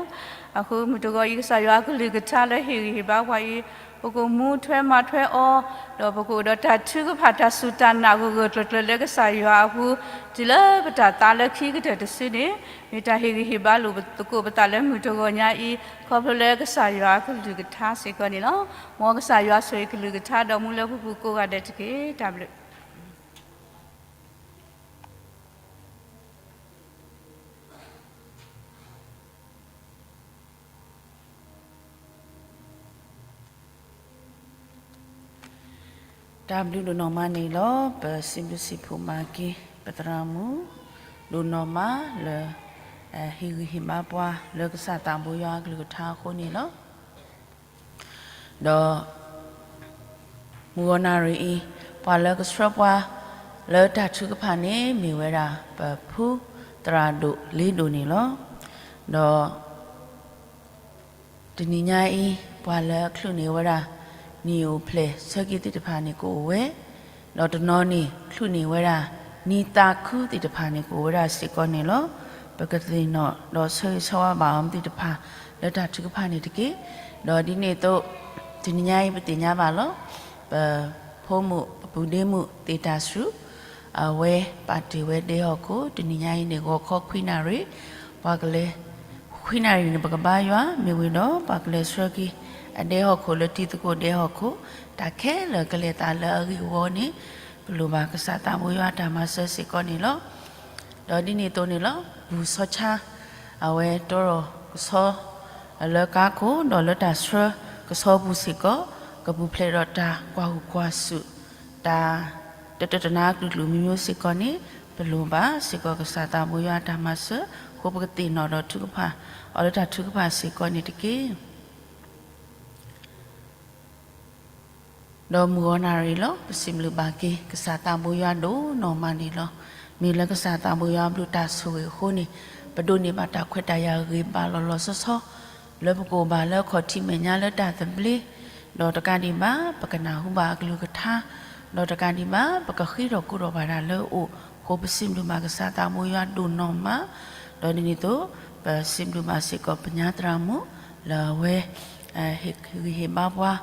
အဃိမုၢ်တဂီၤအံၤ ကစၢ်ယွၤအကလုၢ်ကထါလၢဟ့ၣ်ဂံၢ်ဟ့ၣ်ဘါပှၤအံၤ ပကမူထွဲမၤထွဲအီၤ, ဒီးပကအိၣ်ဒီးတၢ်ထုကဖၣ်တၢ်စူၢ်တၢ်နာ်ဂၢၢ်ဂၢၢ်ကျၢၤကျၢၤလၢကစၢ်ယွၤအပူၤ တုၤလၢပတၢ်သါလၢခံကတၢၢ်တစုန့ၣ် မ့ၢ်တၢ်ဟ့ၣ်ဂံၢ်ဟ့ၣ်ဘါလိာ်သကိးပသးလၢမုၢ်တဂီၤညါအံၤ ခီဖျိလၢကစၢ်ယွၤအကလုၢ်ကထါစ့ၢ်ကီးန့ၣ်လီၤ. မ်ကစၢ်ယွၤဆိၣ်ဂ့ၤကလုၢ်ကထါဒီးမူလၢပပူၤကိးဂၤဒဲးတက့ၢ်. တၢ်ဘျုး တၢ်ဘျုးဒိၣ်နီၢ်မးန့ၣ်လီၤ. ပစံးဘျုးစံးဖှိၣ်မၤက့ၤ ပသရၣ်မုၣ် ဒိၣ်နီၢ်မးလၢ ဟ့ၣ်ဂံၢ်ဟ့ၣ်ဘါပှၤလၢကစၢ်သးဘိယွၤအကလုၢ်ကထါအဃိန့ၣ်လီၤ. ဒီး မုၢ်ဂီၤနၣ်ရံၣ်အံၤ ပှၤလၢကဆှၢပှၤလၢတၢ်ထုကဖၣ်န့ၣ် မ့ၢ်ဝဲဒၣ်ပဖုသရၣ်ဒိၣ်လ့ဒိၣ်န့ၣ်လီၤ. ဒီး တနံၤညါအံၤ ပှၤလၢအချုးန့ၢ်ဝဲဒၣ် နံၣ်အိၣ်ဖျဲၣ်ဆၢက့ၤသ့ၣ်တဖၣ်န့ၣ်ကအိၣ်ဝဲ, ဒီးတနီၤန့ၣ် ချုးန့ၢ်ဝဲဒၣ် နံၣ်သးခုသ့ၣ်တဖၣ်န့ၣ်ကအိၣ်ဝဲဒၣ်စ့ၢ်ကီးန့ၣ်လီၤ. ပကသ့ၣ်နီၣ်ဒီးဆၢဂ့ၤဆၢဝါဘၣ်အီၤသ့ၣ်တဖၣ် လၢတၢ်ထုကဖၣ်န့ၣ်တက့ၢ်. ဒီးဒ်န့ၣ်အသိး တနံၤညါအံၤပသ့ၣ်ညါဘၣ်လီၤ. ပဖိမုၣ် ပူၤဒ့မုၣ်သ့တၢ်စူၤ အဝဲပာ်တ့ၢ်ဝဲဒဲဟီၣ်ခိၣ် တနံၤညါအံၤန့ၣ် ဂီၤခီခွံနၣ်ရံၣ်, ပှၤကလဲၤ ခွံနၣ်ရံၣ်န့ၣ် ပကဘါယွၤ မ့ၢ်ဝံၤဒီး ပှၤကလဲၤဆှၢက့ၤ အဒဲဟီၣ်ခိၣ်လၢတံၤသကိးဒဲဟီၣ်ခိၣ် တၢ်ခဲလၢာ်ကလဲၤသးလၢအဂ့ၢ်အဝီန့ၣ် ပလိၣ်ဘၣ်ကစၢ်သးဘိယွၤတၢ်မၤစၢၤစ့ၢ်ကီးန့ၣ်လီၤ. ဒီးဒ်န့ၣ်အသိးန့ၣ်လီၤ ပူၤဆီဆါ အဝဲတီထီၣ်ကဆီ လၢကါခိၣ် ဒီးလၢတၢ်ဆှၢကဆီပူၤစ့ၢ်ကီး ကပူၤဖျဲးဒီးတၢ်ကွၢ်ဟုၣ်ကွၢ်စူၣ် တၢ်တတနါကလုာ်ကလုာ်မံၤမံၤစ့ၢ်ကီးန့ၣ် ပလိၣ်ဘၣ်စ့ၢ်ကီးကစၢ်သးဘိယွၤတၢ်မၤစၢၤ ဃိပကသ့ၣ်နီၣ်ဒီးထုကဖၣ် အီၤလၢတၢ်ထုကဖၣ်စ့ၢ်ကီးန့ၣ်တက့ၢ်. ဒီးမုၢ်ဂီၤနၣ်ရံၣ်လီၤ ပစံးဘျုးဘၣ်က့ၤ ကစၢ်သးဘိယွၤဒိၣ်နီၢ်မးန့ၣ်လီၤ. မ့ၢ်လၢကစၢ်သးဘိယွၤဘျုးတၢ်ဆိၣ်ဂ့ၤအဃိန့ၣ် ပဒိးန့ၢ်ဘၣ်တၢ်ခွဲးတၢ်ယာ်ဂ့ၤဘၣ်လီၤလီၤဆီဆီ လၢပကအိၣ်ဘၣ်လၢအခီၣ်ထံးမဲာ်ညါလၢတၢ်သဘျ့, ဒီးတကးဒံးဘၣ် ပကနၢ်ဟူဘၣ်အကလုၢ်ကထါ, ဒီးတကးဒံးဘၣ် ပကဃ့ထီၣ်ကိးထီၣ်ဘၣ်တၢ်လၢအအိၣ်အဃိ ပစံးဘျုးဘၣ်ကစၢ်သးဘိယွၤဒိၣ်နီၢ်မး, ဒီးဒ်န့ၣ်အသိး ပစံးဘျုးဘၣ်စ့ၢ်ကီးပညါသရၣ်မုၣ် လၢအဝဲ ဟ့ၣ်ဂံၢ်ဟ့ၣ်ဘါပှၤ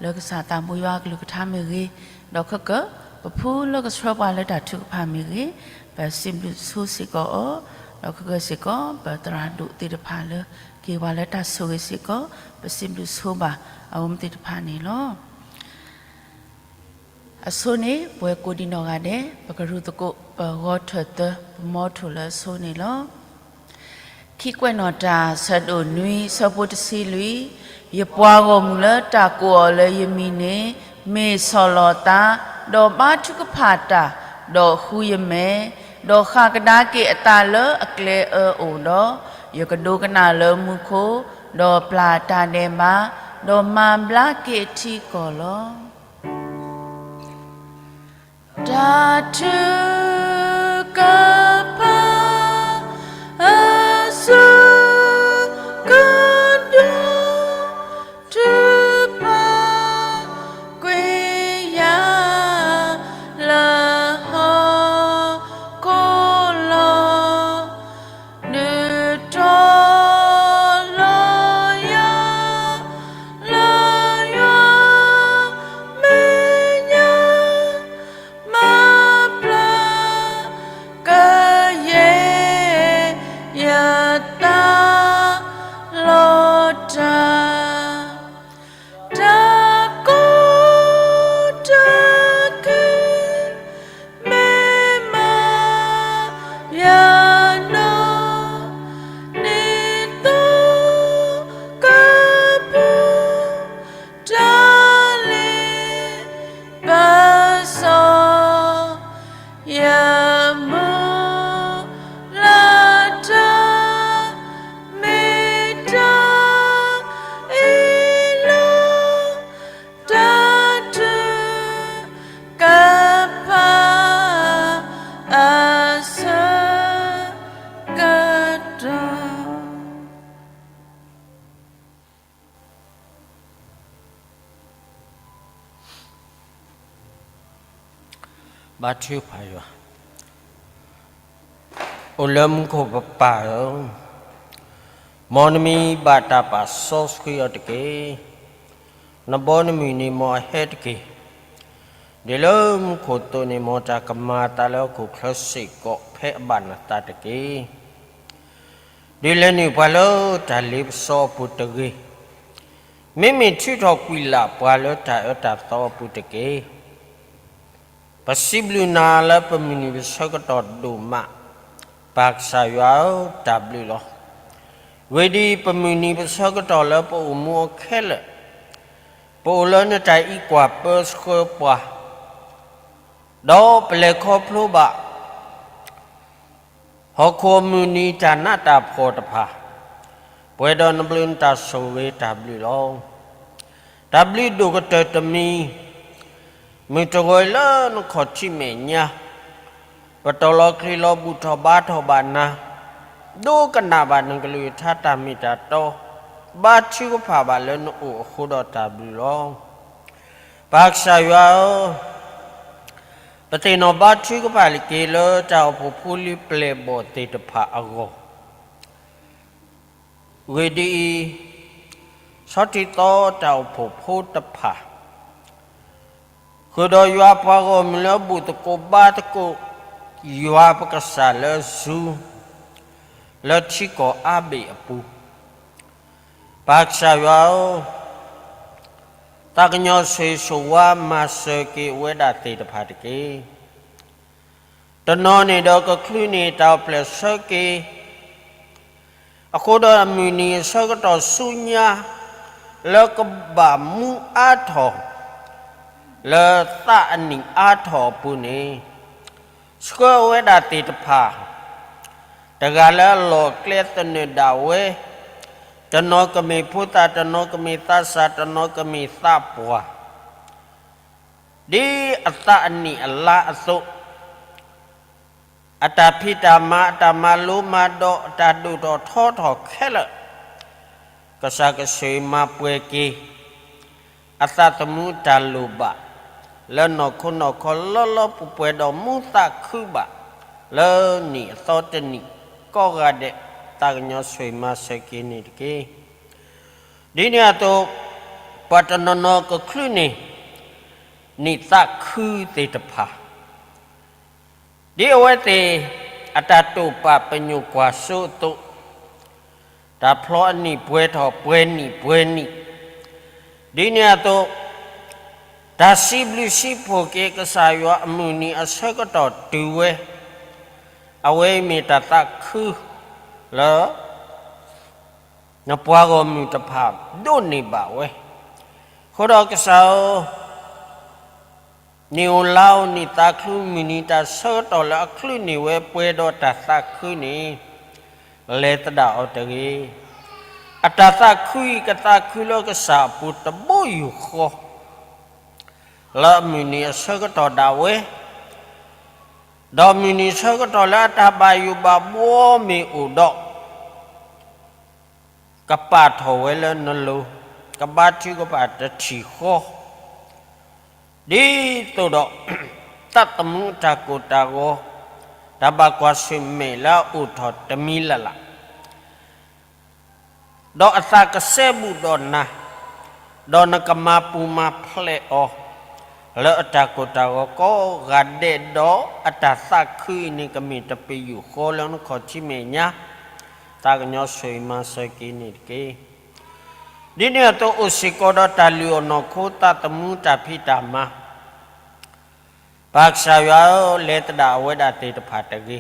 လၢကစၢ်သးဘိယွၤအကလုၢ်ကထါမ့ၢ်ဂ့ၤ, ဒီးခဲကၢ ပဖိလၢကဆှၢပှၤလၢတၢ်ထုကဖၣ်မ့ၢ်ဂ့ၤ, ပစံးဘျုးဆိစ့ၢ်ကီးအီၤ, ဒီးခဲကၢစ့ၢ်ကီး ပသရၣ်ဒိၣ်သ့ၣ်တဖၣ်လၢ က့ၤပှၤလၢတၢ်ဆိၣ်ဂ့ၤစ့ၢ်ကီး ပစံးဘျုးဆိဘၣ်အဝဲသ့ၣ်တဖၣ်န့ၣ်လီၤ. အဆိန့ၣ် ပဝဲကိးဒံနီၢ်ဂၤဒဲး ပကရူၢ်သကိး ပဂီၤထၢၣ်သၢ ပမီထိၣ်လၢအဆိန့ၣ်လီၤ. ခံကွဲးနီၣ်တၢ် ဆၢဒိၣ်နွံ ဆၢဖိတဆံလွံၢ်, ယပှၤဂီၢ်မုၢ်လၢတၢ်ကိးအီၤလၢယမံၤန့ၣ် မ့ၢ်ဆီၣ်လီၤသး, ဒီးဘါထုကဖၣ်တၢ်, ဒီးဃုယမဲာ်, ဒီးဃၣ်ကဒါက့ၤအသးလၢအကျဲအၢအိၣ်ဒီး, ယကဒိကနၣ်လၢမူခိၣ်, ဒီးပျၢ်တၢ်ဒဲးဘး, ဒီးမၤဘျါက့ၤအထံအကီၢ်လီၤ. တၢ်ထုကဖၣ်အစိကဒိၣ် ထုကဖၣ်ကွံာ်ယၤလၢဟီၣ်ခိၣ်လီၤ. နုာ်ထီၣ်လီၤယၤ လၢယွၤမဲာ်ညါ မၤပျၢ်ကယဲၢ်ယသးလီၤတၢ် တၢ်ကိးတၢ်ဂီၤ မ့ၢ်မၤယၤနီၢ် နံၤသိကပူၤ တၢ်လ့ပစီ ယမုၢ်လၢ်တၢ် မ့ၢ်တၢ်အ့ၣ်လိာ် တၢ်ထုကဖၣ်အဆၢကတီၢ် ဘါထုကဖၣ်ယွၤ, အိၣ်လၢမူခိၣ်ပပၢ်ဧၢ, မ်နမံၤဘၣ်တၢ်ပာ်စီဆှံအီၤတက့ၢ်. နဘီနမုၢ်န့ၣ် မ်အဟဲတက့ၢ်. ဒ်လၢမူခိၣ်အသိးန့ၣ် မ်တၢ်ကမၤအသးလၢဟီၣ်ခိၣ်ချၢစ့ၢ်ကီးဖဲအဘၣ်နသးတက့ၢ်. ဒုးလဲၤနုာ်ပှၤလၢတၢ်လ့ပစီအပူၤတဂ့ၤ. မ့မ့ၢ်ထုးထီၣ်ကွံာ်လၢ်ပှၤလၢတၢ်အၢတၢ်သီအပူၤတက့ၢ်. ပစံးဘျုးနၤလၢပမုၢ်နံၤပဆၢကတီၢ်ဒိၣ်မး, ပၢ်ကစၢ်ယွၤဧၢ တၢ်ဘျုးလီၤ. ဂ့ၢ်ဒ်အံၤပမုၢ်နံၤပဆၢကတီၢ်လၢပအိၣ်မူအီၤခဲလၢာ်, ပအိၣ်လၢနတၢ်အံးကွၢ်ပၢဆှၢပှၤ, ဒီးပလဲၤခီဖျိဘၣ် ဟီၣ်ခိၣ်အမုၢ်နံၤတၢ်နးတၢ်ဖှီၣ်တဖၣ်, ပှဲၤဒီးနဘျုးနတၢ်ဆိၣ်ဂ့ၤတၢ်ဘျုးလီၤ. တၢ်ဘျုးဒိၣ်ကတၢၢ်တမံၤ, မုၢ်တဂီၤလၢနခီၣ်ထံးမဲာ်ညါ, ပတီၢ်လီၤချံးလီၤဘူၣ်ထီၣ်ဘါထီၣ်ဘၣ်နၤ, ဒိကနၣ်ဘၣ်နကလုၢ်ကထါတၢ်မ့ၢ်တၢ်တီ, ဘါထုကဖၣ်ဘၣ်လၢနအိၣ်အဃိဒီးတၢ်ဘျုးလီၤ. ပၢ်ကစၢ်ယွၤဧၢ, ပသ့ၣ်နီၣ်ဘါထုကဖၣ်လၢက့ၤလၢတၢ်အိၣ်ဖှိၣ်ဖိလံၤပျဲၢ်ဘီၣ်သ့ၣ်တဖၣ်အဂီၢ်, ဂ့ၢ်ဒ်အံၤ, ဆီထံသီတၢ်အိၣ်ဖှိၣ်ဖိတဖၣ်, ဃုာ်ဒီးယွၤပှၤဂီၢ်မုၢ်လၢအဘူၣ်သကိးဘါသကိး ယွၤပကစၢ်လၢ Zoom လၢထံကီၢ်အါဘ့ၣ်အပူၤ, ပၢ်ကစၢ်ယွၤဧၢ, သးကညီၤဆိၣ်ဂ့ၤဆိၣ်ဝါမၤစၢၤက့ၤအဝဲဒၣ်သ့ၣ်တဖၣ်တက့ၢ်. တနီၤန့ၣ်ဒီးကချုးန့ၢ်တၢ်အိၣ်ဖျဲၣ်ဆၢက့ၤ အဃိဒီးအမုၢ်နံၤအဆၢကတီၢ်ဆူညါ လၢကဘၣ်မူအါထီၣ် လၢသးအနံၣ်အါထီၣ်အပူၤန့ၣ်, ဆှၢအဝဲဒၣ်သ့ၣ်တဖၣ် တဂၤလၢအလီၢ်အကျဲသနၢၣ်ဒၣ်ဝဲ, တနီၤကမ့ၢ်ဖိသၣ်, တနီၤကမ့ၢ်သးစၢ်, တနီၤကမ့ၢ်သးပှၢ်, ဒ်အသးအနံၣ်အလါအသိး, အတၢ်ဖံးတၢ်မၤ, အတၢ်မၤလိမၤဒိး, အတၢ်ဒိၣ်ထီၣ်ထီထီၣ်ခဲလၢာ်, ကစၢ်ကဆိၣ်ဂ့ၤမၤပှဲၤက့ၤ အသးသမူအတၢ်လိၣ်ဘၣ် လၢနီၢ်ခိနီၢ်ခီလၢလၢပှဲၤပှဲၤဒီးမူသးခုဘၣ် လၢနံၣ်အသီတနံၣ်ကိးဂၤဒဲး, သးကညီၤဆိၣ်ဂ့ၤမၤစၢၤက့ၤန့ၣ်တက့ၢ်. ဒ်န့ၣ်အသိး, ပှၤတနီၤနီၤကချုးန့ၢ် နံၣ်သးခုသ့ၣ်တဖၣ် ဒ်အဝဲသ့ၣ် အတၢ်တိာ်ပာ်ပညိၣ်ကွၢ်စိအသိး, တၢ်ဖျီအနံၣ်ပှဲၤထီၣ်ပှဲၤနံၣ်ပှဲၤနံၣ်, ဒ်န့ၣ်အသိး, တၢ်စံးဘျုးစံးဖှိၣ်က့ၤကစၢ်ယွၤအမုၢ်နံၤအဆၢကတီၢ်တုၤဝဲ, အဝဲအံၤမ့ၢ်တၢ်သးခုလၢ နပှၤဂီၢ်မုၢ်တဖၣ်ဒိးန့ၢ်ဘၣ်ဝဲ, အဃိဒီးကစၢ်ဧၢ, နံၣ်ဧိၤလါဧိၤနံၣ်သးခုမုၢ်နံၤ တၢ်ဆၢကတီၢ်လၢအချုးန့ၢ်ဝဲပှဲၤဒီးတၢ်သးခုန့ၣ်, လဲၤသဒၣ်အီၤတဂ့ၤ. အတၢ်သးခုအံၤကသးခုလၢကစၢ်အပူၤတဘိယူၢ်ဃီ, လၢအမုၢ်နံၤအဆၢကတီၢ်ဒၣ်ဝဲ, ဒီးမုၢ်နံၤဆၢကတီၢ်လၢအတၢ်ဘၣ်ယိၣ်ဘၣ်ဘှီမ့ၢ်အိၣ်ဒီး ကပာ်ထီၣ်ဝဲလၢနလိၤ, ကဘါထုကဖၣ်တထံၣ်ဃီ, ဒ်သိးဒီး သးသမူအတၢ်ကိၢ်တၢ်ဂီၤ, တၢ်ဘၣ်ကွၢ်ဆၢၣ်မဲာ်လၢအအိၣ်ထီၣ်တမံၤလၢ်လၢ် ဒီးအသးကစဲဘူးဒီးနၤ, ဒီးနကမၤပူၤမၤဖျဲးအီၤ လၢအတၢ်ကိၢ်တၢ်ဂီၤကိးဂၤဒဲးဒီး အတၢ်သးခုအံၤန့ၣ် ကမ့ၢ်တပယူာ်ဃီလၢနခီၣ်ထံးမဲာ်ညါ, သးကညီၤဆိၣ်ဂ့ၤမၤစၢၤက့ၤန့ၣ်တက့ၢ်. ဒ်န့ၣ်အသိးအိၣ်စ့ၢ်ကီးဒီးတၢ်လုၢ်အီၣ်နီၢ်ခိသးသမူတၢ်ဖံးတၢ်မၤ ပၢ်ကစၢ်ယွၤဧၢ, လဲၤသဒၣ်အဝဲဒၣ်သ့ၣ်တဖၣ်တဂ့ၤ.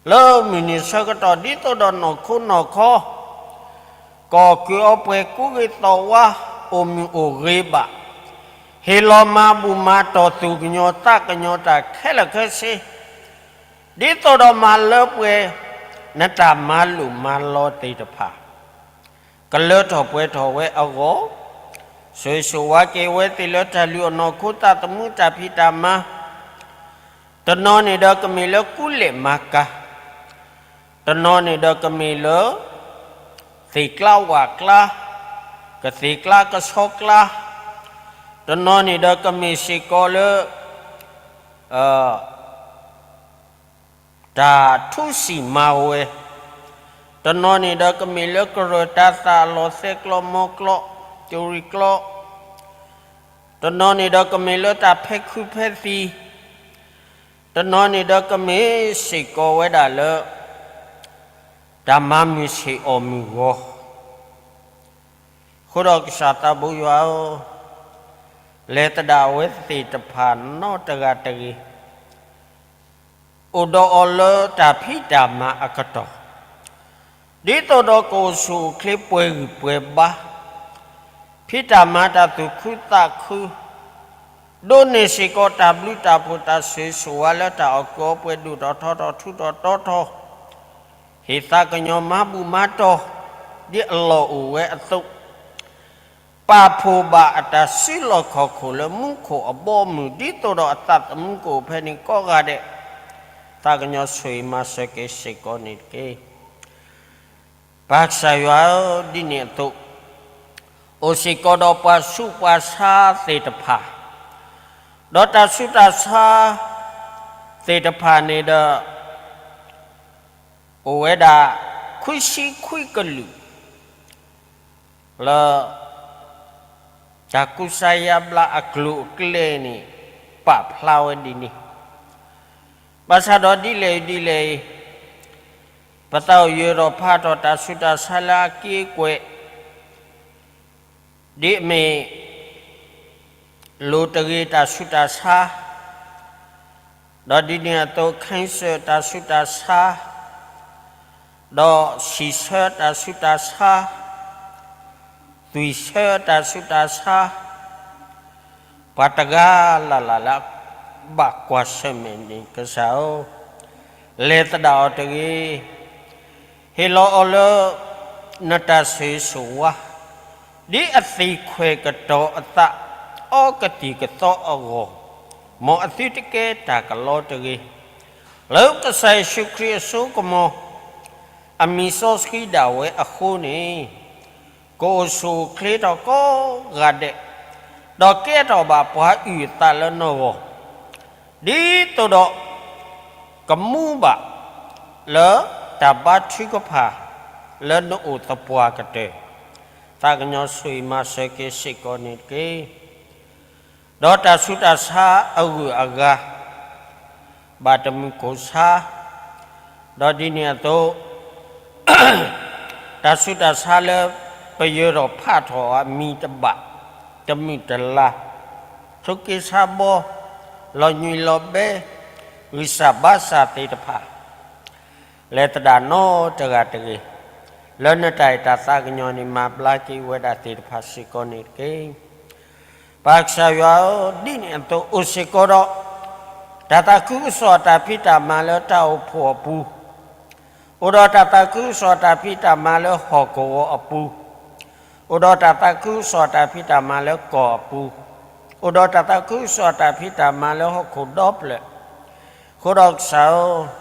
လၢမုၢ်နံၤဆၢကတီၢ်ဒ်သိးဒီးနီၢ်ခိနီၢ်ခီ, ကီၢ်ကုၢ်အီပှဲၤကူဂ့ၤသီၣ်ဝါ, အိၣ်မုာ်အိၣ်ဂ့ၤဘၣ်, ဟ့ၣ်လီၤမၤဘူၣ်မၤတီၢ်သူၣ်ကညီၤသးကညီၤတၢ်ခဲလၢာ်ခဲဆ့, ဒ်သိးဒီးမၤလၢပှဲၤ နတၢ်မၤလိာ်မၤလီသ့ၣ်တဖၣ် ကလၢထီၣ်ပှဲၤထီၣ်ဝဲအဂီၢ်, ဆိၣ်ဂ့ၤဆိၣ်ဝါက့ၤဝဲသ့ၣ်လၢတၢ်လုၢ်အီၣ်နီၢ်ခိသးသမူတၢ်ဖံးတၢ်မၤ, တနီၤန့ၣ်ဒီးကမ့ၢ်လၢကူလဲၢ်မၤကၤ, တနီၤန့ၣ်ဒီးကမ့ၢ်လၢ သ့ၣ်ကျါဝၣ်ကျါ, ကသ့ၣ်ကျါကဆီကျါ, တနီၤန့ၣ်ဒီးကမ့ၢ်စ့ၢ်ကီးလၢ တၢ်ထူစံၣ်မၤဝဲ, တနီၤန့ၣ်ဒီးကမ့ၢ်လၢကရၢၢ်တၤသၣ်အလီၢ်သဲးကျီမီကျီ, ကရံၣ်ကျီ, တနီၤန့ၣ်ဒီးကမ့ၢ်လၢတၢ်ဖဲခုဖဲသံ, တနီၤန့ၣ်ဒီးကမ့ၢ်စ့ၢ်ကီးဝဲဒၣ်လၢ တၢ်မၤမုာ်ဆ့ၣ်အီၣ်မုာ်ဂီၤ အဃိဒီးကစၢ်သးဘိယွၤဧၢ, လဲၤသဒၣ်အဝဲသ့ၣ်တဖၣ်နီတဂၤတဂ့ၤ, အိၣ်ဒီးအီၤလၢတၢ်ဖံးတၢ်မၤအကတီၢ်, ဒ်သိးဒီးကအိၣ်ဆူၣ်အိၣ်ချ့ပှဲၤဂံၢ်ပှဲၤဘါ, ဖံးတၢ်မၤတၢ်သူၣ်ခုသးခု, ဒိးန့ၢ်စ့ၢ်ကီးတၢ်ဘျုးတၢ်ဖှိၣ်တၢ်ဆိၣ်ဂ့ၤဆိၣ်ဝါလၢတၢ်အီၣ်ကုၢ်အီပှဲၤ ဒိၣ်ထီၣ်ထီထီၣ်ထူးထီၣ်တီၤထီၣ်, ဟ့ၣ်သးကညီၤမၤဘူၣ်မၤတီၢ် ဒ်အလီၢ်အိၣ်ဝဲအသိး, ပာ်ဖှိၣ်ဘၣ်အတၢ်စုလီၢ်ခီၣ်ခိၣ်လၢမူခိၣ်အဘီအမုၢ် ဒ်သိးဒီးအသးသမူကအိၣ်ဖဲန့ၣ်ကိးဂၤဒဲး, သးကညီၤဆိၣ်ဂ့ၤမၤစၢၤက့ၤစ့ၢ်ကီးန့ၣ်တက့ၢ်. ပၢ်ကစၢ်ယွၤဧၢ, ဒ်န့ၣ်အသိး, အိၣ်စ့ၢ်ကီးဒီးပှၤဆူးပှၤဆါသ့ၣ်တဖၣ်, ဒီးတၢ်ဆူးတၢ်ဆါသ့ၣ်တဖၣ်န့ၣ်ဒီး အိၣ်ဝဲဒၣ် ခွံဆံခွံကလုာ် လၢ တၢ်ကူစါယါဘျါအကျိၤအကျဲန့ၣ် ပာ်ဖျါဝဲဒ်န့ၣ်, ဘၣ်ဆၣ်ဒီးဒ်လဲၣ်ဒ်လဲၣ်အံၤ, ပသးအိၣ်ယၢၤထီၣ်ဖးထီၣ်တၢ်ဆူးတၢ်ဆါလၢအက့အကွဲး, ဒ်အမ့ၢ် လိၤတဂ့ၤတၢ်ဆူးတၢ်ဆါ, ဒီးဒ်န့ၣ်အသိး cancer တၢ်ဆူးတၢ်ဆါ, ဒီးဆံးဆၢတၢ်ဆူးတၢ်ဆါ, သွံၣ်ဆၢတၢ်ဆူးတၢ်ဆါ, ပှၤတဂၤလၢ်လၢ်လၢအဘၣ်ကွၢ်ဆၢၣ်မဲာ်န့ၣ် ကစၢ်ဧၢ, လဲၤသဒၣ်အီၤတဂ့ၤ, ဟ့ၣ်လီၤအီၤလၢ နတၢ်ဆိၣ်ဂ့ၤဆိၣ်ဝါ, ဒ်အသ့ၣ်ခွဲးကတီၤအသး အီကတံၢ်ကသီအဂီၢ်, မ်အသုတကဲတၢ်ကလီတဂ့ၤ, လၢကစၢ်ယ့ၣ်ၡူးခရံာ်အစိကမီၤ အမံၤစီဆှံဒၣ်ဝဲအဃိန့ၣ်, ကအိၣ်ဆူၣ်အိၣ်ချ့ထီၣ်ကိးဂၤဒဲး, ဒီးကဲထီၣ်ဘၣ်ပှၤအုၣ်အသးလၢနဂီၢ်, ဒ်သိးဒီး ကမူဘၣ် လၢတၢ်ဘါထုကဖၣ် လၢနအိၣ်သပှၢ်ကတၢၢ်, သးကညီၤဆိၣ်ဂ့ၤမၤစၢၤက့ၤစ့ၢ်ကီးန့ၣ်တက့ၢ်. ဒီးတၢ်ဆူးတၢ်ဆါအဂုၤအဂၤ ဘၣ်တမုၢ်ကိၢ်ဆါ, ဒီးဒ်န့ၣ်အသိး တၢ်ဆူးတၢ်ဆါလၢပယၢၤထီၣ်ဖးထီၣ်အမံၤတဘၣ်, တမုၢ်တလါ, ဆိးက့ဆါဘီ, လီၤညွံးလီၤဘဲ, ဂံၢ်စၢ်ဘါစၢ်သ့ၣ်တဖၣ် လဲၤသဒၣ်နီတဂၤတဂ့ၤ, လၢနတၢ်အဲၣ်တၢ်သးကညီၤန့ၣ် မၤဘျါက့ၤဝဲဒၣ်သ့ၣ်တဖၣ်စ့ၢ်ကီးန့ၣ်တက့ၢ်. ပၢ်ကစၢ်ယွၤဧၢ, ဒ်န့ၣ်အသိးအိၣ်စ့ၢ်ကီးဒီး တၢ်သးခုကစီၣ်တၢ်ဖံးတၢ်မၤလၢတၢ်အိၣ်ဖှိၣ်အပူၤ, အိၣ်ဒီးတၢ်သးခုကစီၣ်တၢ်ဖံးတၢ်မၤလၢဟီၣ်ကဝီၤအပူၤ, အိၣ်ဒီးတၢ်သးခုကစီၣ်တၢ်ဖံးတၢ်မၤလၢကီၢ်အပူၤ, အိၣ်ဒီးတၢ်သးခုကစီၣ်တၢ်ဖံးတၢ်မၤလၢဟီၣ်ခိၣ်ဒီဖျၢၣ်, အဃိဒီးကစၢ်ဧၢ,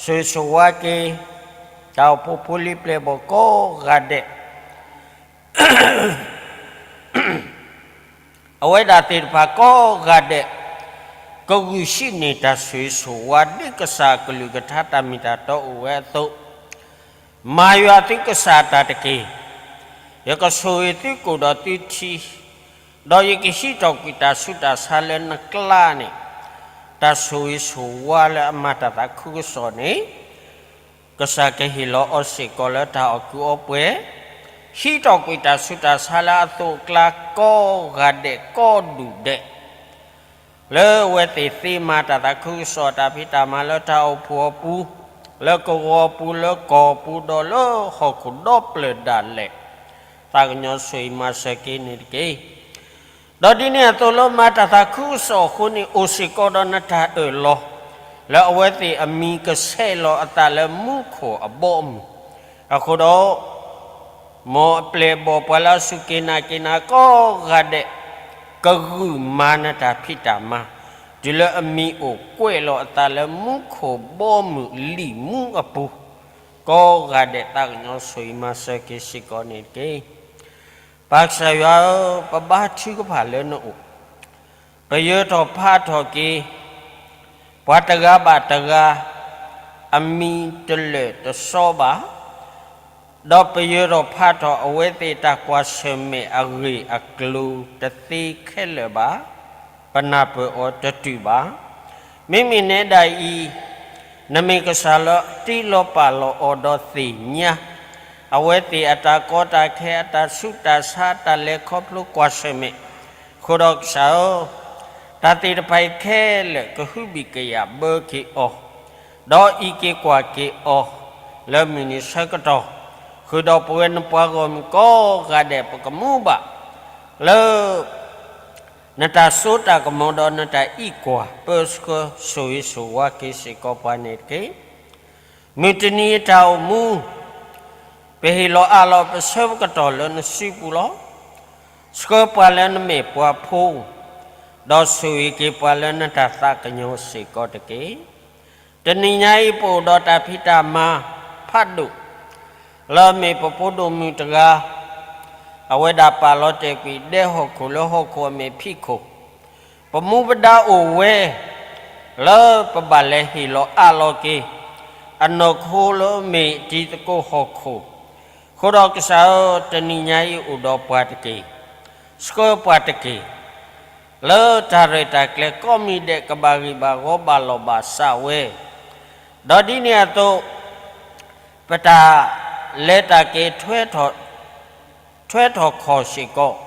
ဆိၣ်ဂ့ၤဆိၣ်ဝါက့ၤ တၢ်အိၣ်ဖှိၣ်ဖိလံၤပျဲၢ်ဘီၣ်ကိးဂၤဒဲး အဝဲဒၣ်သ့ၣ်တဖၣ်ကိးဂၤဒဲး ကဂုာ်ဆံးန့ၢ်တၢ်ဆိၣ်ဂ့ၤဆိၣ်ဝါ ဒ်ကစၢ်အကလုၢ်ကထါတၢ်မ့ၢ်တၢ်တီအိၣ်ဝဲအသိး, မၤယွၤသုကစၢ်အတၢ်တက့ၢ်. ယကဆိၣ်ဂ့ၤသုကိၣ်ဒီးသုထံ, ဒီးယကဟံးထီၣ်ကွံာ်တၢ်ဆူးတၢ်ဆါလၢနကျါန့ၣ်, တၢ်ဆိၣ်ဂ့ၤဆိၣ်ဝါလၢအမၤတၢ်သးခုကစီၣ်န့ၣ် ကစၢ်ကဟ့ၣ်လီၤအီၤစ့ၢ်ကီးလၢတၢ်အီၣ်ကုးအီပှဲၤ, ဟံးထီၣ်ကွံာ်တၢ်ဆူးတၢ်ဆါလၢအသိးအကျါကိးဂၤဒဲးကိးဒူၣ်ဒဲး, လၢအဝဲသ့ၣ်သ့မၤတၢ်သးခုကစီၣ်တၢ်ဖံးတၢ်မၤလၢတၢ်အိၣ်ဖှိၣ်အပူၤ, လၢကဝီၤအပူၤ လၢကီၢ်ပူၤ ဒီးလၢဟီၣ်ခိၣ်ဒီဖျၢၣ်ဒၣ်လဲာ်, သးကညီၤဆိၣ်ဂ့ၤမၤစၢၤက့ၤန့ၣ်တက့ၢ်. ဒီးဒ်န့ၣ်အသိးလၢမၤတၢ်သးခုကစီၣ်အဃိန့ၣ် အိၣ်စ့ၢ်ကီးဒီးနတၢ်အၢၣ်လီၤ, လၢအဝဲသ့ၣ်အမံၤကဆဲးလီၤအသးလၢမူခိၣ်အဘီအမုၢ်, အဃိဒီး မ်အပျဲၢ်အဘီၣ်ပှၤလၢအစူၢ်က့ၤနာ်က့ၤနၤကိးဂၤဒဲး, ကဂုာ်မၤနတၢ်ဖံးတၢ်မၤ, တုၤလၢအမံၤအိၣ်ကွဲးလီၤအသးလၢမူခိၣ်ဘီမုၢ်လံာ်မူအပူၤ, ကိးဂၤဒဲးသးကညီၤဆိၣ်ဂ့ၤမၤစၢၤက့ၤစ့ၢ်ကီးန့ၣ်တက့ၢ်. ပၢ်ကစၢ်ယွၤဧၢ, ပဘါထုကဖၣ်လၢနအိၣ်, ပယၢၤထီၣ်ဖးထီၣ်က့ၤ ပှၤတဂၤဘၣ်တဂၤ အမံၤတလၢာ်တစီဘၣ်, ဒီးပယၢၤထီၣ်ဖးထီၣ်အဝဲသ့ၣ်တၢ်ကွၢ်ဆၢၣ်မဲာ်အဂ့ၢ်အကျိၤတသ့ခဲလၢာ်ဘၣ်, ပနၢ်ပၢၢ်အီၤတတုၤဘၣ်. မ့မ့ၢ်နဲဒၣ်အံၤ, နမ့ၢ်ကစၢ်လၢတ့လီၤပာ်လီၤအီၤဒီးသ့ၣ်ညါ အဝဲသ့ၣ်အတၢ်ကီတၢ်ခဲအတၢ်ဆူးတၢ်ဆါတၢ်လဲၤခီဖျိကွၢ်ဆၢၣ်မဲာ်, အဃိဒီးကစၢ်ဧၢ, တၢ်သ့ၣ်တဖၣ်အံၤခဲလၢာ်ကဟုဘံၣ်ကယာ်ဘၢက့ၤအီၤ, ဒီးအံးက့ၤကွၢ်က့ၤအီၤ, လၢမုၢ်နံၤဆၢကတီၢ်, ဃုာ်ဒီးပဝဲနပှၤဂီၢ်မုၢ်ကိးဂၤဒဲး ပကမူဘၣ်လၢ နတၢ်စိတၢ်ကမီၤဒီးနတၢ်အံးကွၢ် ပၢဆှၢဆိၣ်ဂ့ၤဆိၣ်ဝါက့ၤစ့ၢ်ကီးပှၤန့ၣ်တက့ၢ်. မုၢ်တနံၤအတၢ်အိၣ်မူ ပဟ့ၣ်လီၤအးလီၤပဆၢပကတီၢ်လၢနစုပူၤလီၤ. ဆှၢပှၤလၢနမ့ၢ်ပှၤဖိ, ဒီးဆိၣ်ဂ့ၤက့ၤပှၤလၢနတၢ်သးကညီၤစ့ၢ်ကီးတက့ၢ်. တနံၤညါအံၤ ပအိၣ်ဒီးတၢ်ဖံးတၢ်မၤဖးဒိၣ် လၢအမ့ၢ်ပဖိဒိၣ်မုၣ်တဂၤ, အဝဲဒၣ်ပာ်လီၤတဲာ်ကွံာ်ဒဲဟီၣ်ခိၣ်လၢဟီၣ်ခိၣ်အမ့ၢ်ဖံးခိၣ်, ပမူပဒါအိၣ်ဝဲ လၢပဘၣ်လဲၤဟ့ၣ်လီၤအးလီၤက့ၤ အနီၢ်ခိလၢအမ့ၢ်တံၤသကိးဟီၣ်ခိၣ်, အဃိဒီးကစၢ်ဧၢ, တနံၤညါအံၤအိၣ်ဒီးပှၤတက့ၢ်. ဆှၢပှၤတက့ၢ်. လၢတၢ်ရဲၣ်တၢ်ကျဲၤကိးမံၤဒဲး ကဘၣ်ဂံၢ်ဘၣ်ဂီၤ ဘၣ်လီၢ်ဘၣ်စးဝဲ, ဒီးဒ်န့ၣ်အသိး ပတၢ်လဲၤတၢ်က့ၤ ထွဲထီၣ်ခီၣ်စ့ၢ်ကီး,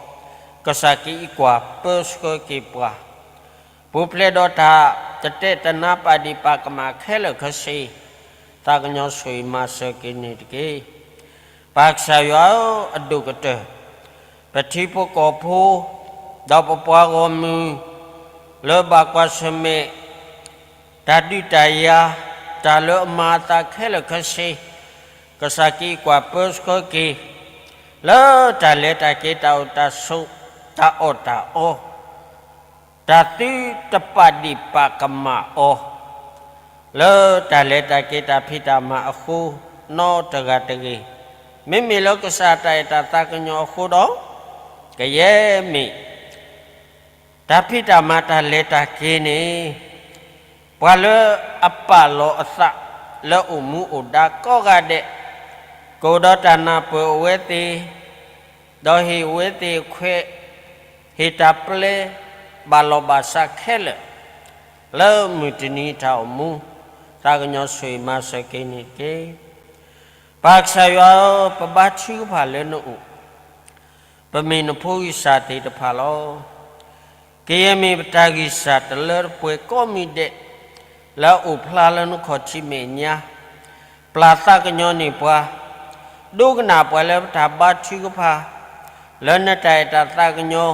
ကစၢ်ကအံးကွၢ်ပၢဆှၢက့ၤပှၤ, ပူၤဖျဲးဒီးတၢ်တတဲာ်တနါ ပာ်ဒံးပာ်ကမၣ်ခဲလၢာ်ခဲဆ့, သးကညီၤဆိၣ်ဂ့ၤမၤစၢၤက့ၤန့ၣ်တက့ၢ်. ပၢ်ကစၢ်ယွၤဧၢ, အဒိၣ်ကတၢၢ် ပထံဖိကီၢ်ဖိ ဒီးပပှၤဂီၢ်မုၢ် လၢဘၣ်ကွၢ်ဆၢၣ်မဲာ် တၢ်ဒုးတၢ်ယၤ, တၢ်လၢအမၤအသးခဲလၢာ်ခဲဆ့, ကစၢ်ကအံးကွၢ်ပၢဆှၢက့ၤ လၢတၢ်လဲၤတၢ်က့ၤ တၢ်အိၣ်တၢ်ဆိး, တၢ်အီၣ်တၢ်အီ, တၢ်သုတပာ်ဒံးပာ်ကမၣ်အီၤ လၢတၢ်လဲၤတၢ်က့ၤ တၢ်ဖံးတၢ်မၤအဃိ နီတဂၤတဂ့ၤ, မ့မ့ၢ်လၢကစၢ်တၢ်အဲၣ်တၢ်သးကညီၤအဃိဒီး ကယဲၢ်မ့ၢ် တၢ်ဖံးတၢ်မၤ တၢ်လဲၤတၢ်က့ၤန့ၣ်, ပှၤလၢအပာ်လီၤအသး လၢအိၣ်မူအိၣ်ဒါကိးဂၤဒဲး, ကအိၣ်ဒီးတၢ်နၢ်ပၢၢ်အဝဲသ့ၣ်, ဒီးဟ့ၣ်အဝဲသ့ၣ်အခွဲး, ဟ့ၣ်တၢ်ပျဲ, ဘၣ်လီၢ်ဘၣ်စးခဲလၢာ်, လၢမုၢ်တနံၤတၢ်အိၣ်မူ, သးကညီၤဆိၣ်ဂ့ၤမၤစၢၤက့ၤန့ၣ်တက့ၢ်. ပၢ်ကစၢ်ယွၤဧၢ, ပဘါထုကဖၣ်လၢနအိၣ်, ပမ့ၢ်နဖိဂံၢ်စၢ်သ့ၣ်တဖၣ်လီၤ. ကယဲၢ်မ့ၢ်ပတၢ်ဂံၢ်စၢ်တလၢတပှဲၤကိးမံၤဒဲး, လၢအအိၣ်ဖျါလၢနခီၣ်ထံးမဲာ်ညါ, ပျၢ်သးကညီၤန့ၢ်ပှၤ, ဒိကနၣ်ပှၤလၢပတၢ်ဘါထုကဖၣ်, လၢနတၢ်အဲၣ်တၢ်သးကညီၤ,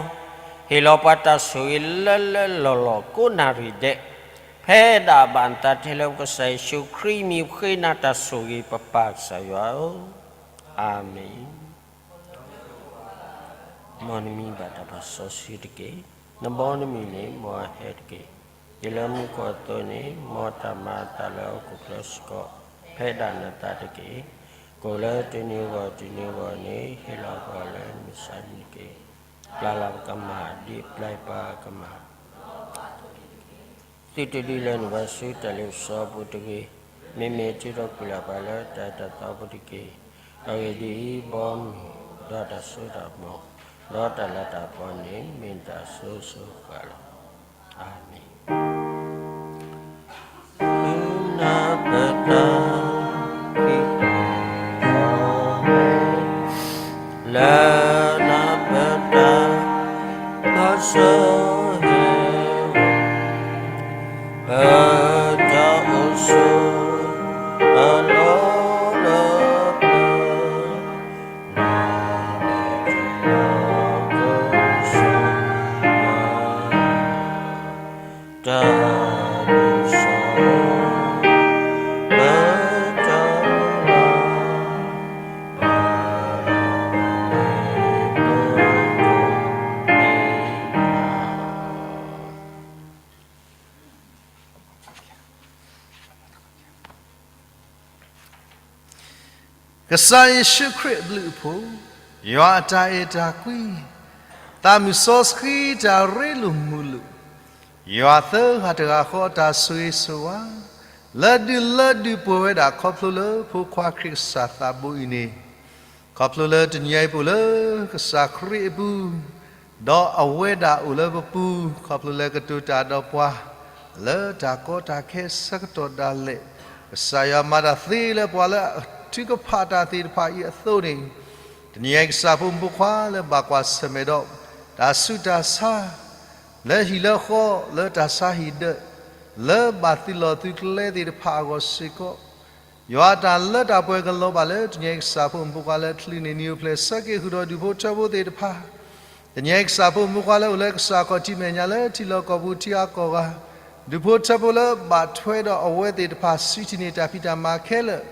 ဟ့ၣ်လီၤပှၤတၢ်ဆိၣ်ဂ့ၤလၢလၢလီၢ်လီၢ်ကိးနၣ်ရံၣ်ဒဲး, ဖဲဒၣ်ဘၣ်နသးထဲလၢပကစၢ်ယ့ၣ်ၡူးခရံာ်အမံၤ ဃ့နၤတၢ်ဆိၣ်ဂ့ၤ ပပၢ်ကစၢ်ယွၤဧၢ, အၤမ့ၣ်. မ်နမံၤဘၣ်တၢ်ပာ်စီဆှံတက့ၢ်. နဘီနမုၢ်န့ၣ် မ်အဟဲတက့ၢ်. ဒ်လၢမူခိၣ်အသိးန့ၣ်, မ်တၢ်မၤအသးလၢဟီၣ်ခိၣ်ချၢစ့ၢ်ကီး, ဖဲဒၣ်နသးတက့ၢ်. ကအိၣ်လၢတနံၤအဂီၢ်တနံၤအဂီၢ်န့ၣ်, ဟ့ၣ်လီၤပှၤလၢမုၢ်ဆါနံၤတက့ၢ်. ပျၢ်လၢပကမၣ်, ဒ်ပျၢ်ပှၤကမၣ် သုတဒုးလဲၤနုာ်ဘၣ်ဆူတၢ်လ့ပစီအပူၤတဂ့ၤ. မ့မ့ၢ်ထုးထီၣ်ကွံာ်လၢ်ပှၤလၢတၢ်အဲၣ်တၢ်သးအပူၤတက့ၢ်. ဒီးအဂ့ၢ်ဒ်အံၤ, ဘီမုၢ်, ဒီးတၢ်စိတၢ်ကမီၤ, ဒီးတၢ်လၤတၢ်ကပီၤန့ၣ် မ့ၢ်နတၢ်အစိၤစိၤဃၣ်ဃၣ်လီၤ. အၤမ့ၣ်. နပတၢ် လၢနပတၢ် လီၤစၢ်ဟဲ ပတၢ်အိၣ်ဆိး အလီၢ်လၢပျၢၤ နဘၣ်တၢ်ကဆိး တၢ်ဒုးစီၤ ပတၢ်လီၤ ပလီၤ ကစၢ်ယ့ၣ်ၡူးခရံာ်အဘျုးအဖှိၣ်, ယွၤအတၢ်အဲၣ်တၢ်ကွံ, သးမုၢ်စီဆှံတၢ်ရ့လိာ်မုာ်လိာ်, ယွၤသၢဂၤတဂၤဃီအတၢ်ဆိၣ်ဂ့ၤဆိၣ်ဝါ, လၢဒုးလၢဒုးပှဲၤဝဲဒၣ်ခီဖျိလၢဖိခွါခရံာ်ကစၢ်သးဘိအံၤန့ၣ်, ခီဖျိလၢတနံၤအံၤပအိၣ်လၢကစၢ်ခရံာ်အပူၤ, ဒီးအဝဲဒၣ်အိၣ်လၢပပူၤ, ခီဖျိလၢကတိၤတၢ်ဒီးပှၤ လၢတၢ်ကီတၢ်ခဲဆၢကတီၢ်ဒၣ်လဲာ်, ကစၢ်ယွၤမၤတၢ်သ့လၢပှၤလၢအထုကဖၣ်တၢ်သ့ၣ်တဖၣ်အံၤအသိးန့ၣ်, တနံၤအံၤကစၢ်ဖိမုၣ်ဖိခွါလၢဘၣ်ကွၢ်ဆၢၣ်မဲာ်ဒီး တၢ်ဆူးတၢ်ဆါ လၢဟံၣ်လၢဃီ လၢတၢ်ဆါဟံၣ်ဒၢး လၢဘၣ်သုးလီၢ်သုးကျဲသ့ၣ်တဖၣ်အဂီၢ်စ့ၢ်ကီး, ယွၤအတၢ်လၢတၢ်ပှဲၤကလီၤဘၣ်လၢတနံၤအံၤကစၢ်ဖိမုၣ်ဖိခွါလၢချုးန့ၢ်နံၤအိၣ်ဖျဲၣ်ဆၢက့ၤဃုာ်ဒီးဒူၣ်ဖိထၢဖိသ့ၣ်တဖၣ်, တနံၤအံၤကစၢ်ဖိမုၣ်ဖိခွါလၢအိၣ်လၢကစၢ်ခီၣ်ထံးမဲာ်ညါလၢထံလီၢ်ကီၢ်ပူၤထံအါကီၢ်ဂၤ, ဒူၣ်ဖိထၢဖိလၢဘၣ်ထွဲဒီးအဝဲသ့ၣ်တဖၣ် ဆူထံၣ်န့ၢ်တၢ်ဖံးတၢ်မၤခဲလၢာ်,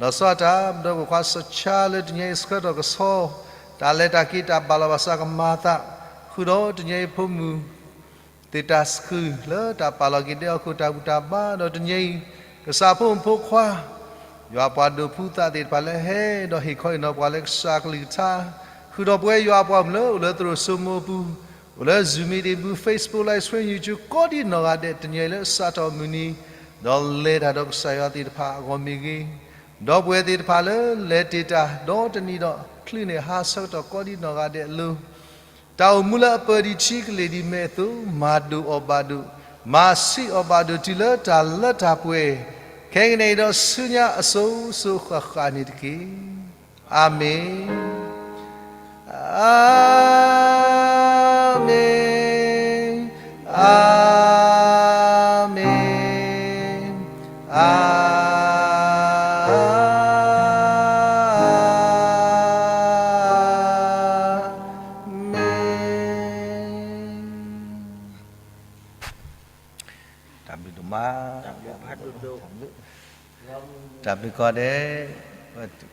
လီၤဆီဒၣ်တၢ် ပဒီပုၢ်ဝဲၢ်ခွါစီၤဆါလၢတနံၤအံၤဆှၢထီၣ်ကဆီ တၢ်လဲၤတၢ်က့ၤတၢ်ဘၣ်လီၤဘၣ်စးကမၤအသး, ဃုာ်ဒီးတနံၤအံၤဖိမုၣ် သ့ၣ်တၢ်ဃုာ်လၢတၢ်ပာ်လီၤက့ၤဒဲအီၤခိၣ်တၢ်ဘူၣ်တၢ်ဘါ, ဒီးတနံၤအံၤ ကစၢ်ဖိမုၣ်ဖိခွါ ယွၤပှၤဒိးဖှူသးသ့ၣ်တဖၣ်လၢဟဲဒီးဟ့ၣ်ခီဟ့ၣ်နီၤပှၤလၢကစၢ်အကလုၢ်ကထါ, ဃုာ်ဒီးပဝဲယွၤအပှၤမုၣ်လၢအိၣ်လၢသရိာ်စိမိၤအပူၤ, အိၣ်လၢ Zoom meeting ပူၤ Facebook live stream YouTube ကိးဒံးနီၢ်ဂၤဒဲး တနံၤအံၤလၢအစးထီၣ်မုၢ်နံၤ ဒီးလဲၤတၢ်ဒီးကစၢ်ယွၤသ့ၣ်တဖၣ်အဂီၢ်မ့ၢ်ဂ့ၤ, ဒီပုၢ်ဝဲၢ်သ့ၣ်တဖၣ်လၢလဲၤတ့ၢ်တၢ် ဒီးတနံၤဒီးချုးန့ၢ်ဟါဆၢကတီၢ်ကိးဒံးနီၢ်ဂၤဒဲးအလိၤ, တၢ်အိၣ်မူလၢအပၢၤဒံးထံကလ့ၢ်ဒံးမဲာ်အသိး, မၤဒိၣ်အီၣ်ဘၣ်ဒိၣ်, မၤဆံးအီၣ်ဘၣ်ဒိၣ်တုၤလၢတၢ်လၢတၢ်ပှဲၤ, ခဲကနံၣ်အံၤဒီးဆူညါအစိၤစိၤဃၣ်ဃၣ်န့ၣ်တက့ၢ်. အၤမ့ၣ်, အၤမ့ၣ်, အၤမ့ၣ်, အၤမ့ၣ်. တၢ်ဘျုးဒိၣ်မး, တၢ်ဘျုးကိးဂၤဒဲး,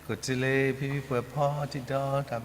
ကိးတုၤလၢဖံဖံပှဲၤဖီထံဒီး တၢ်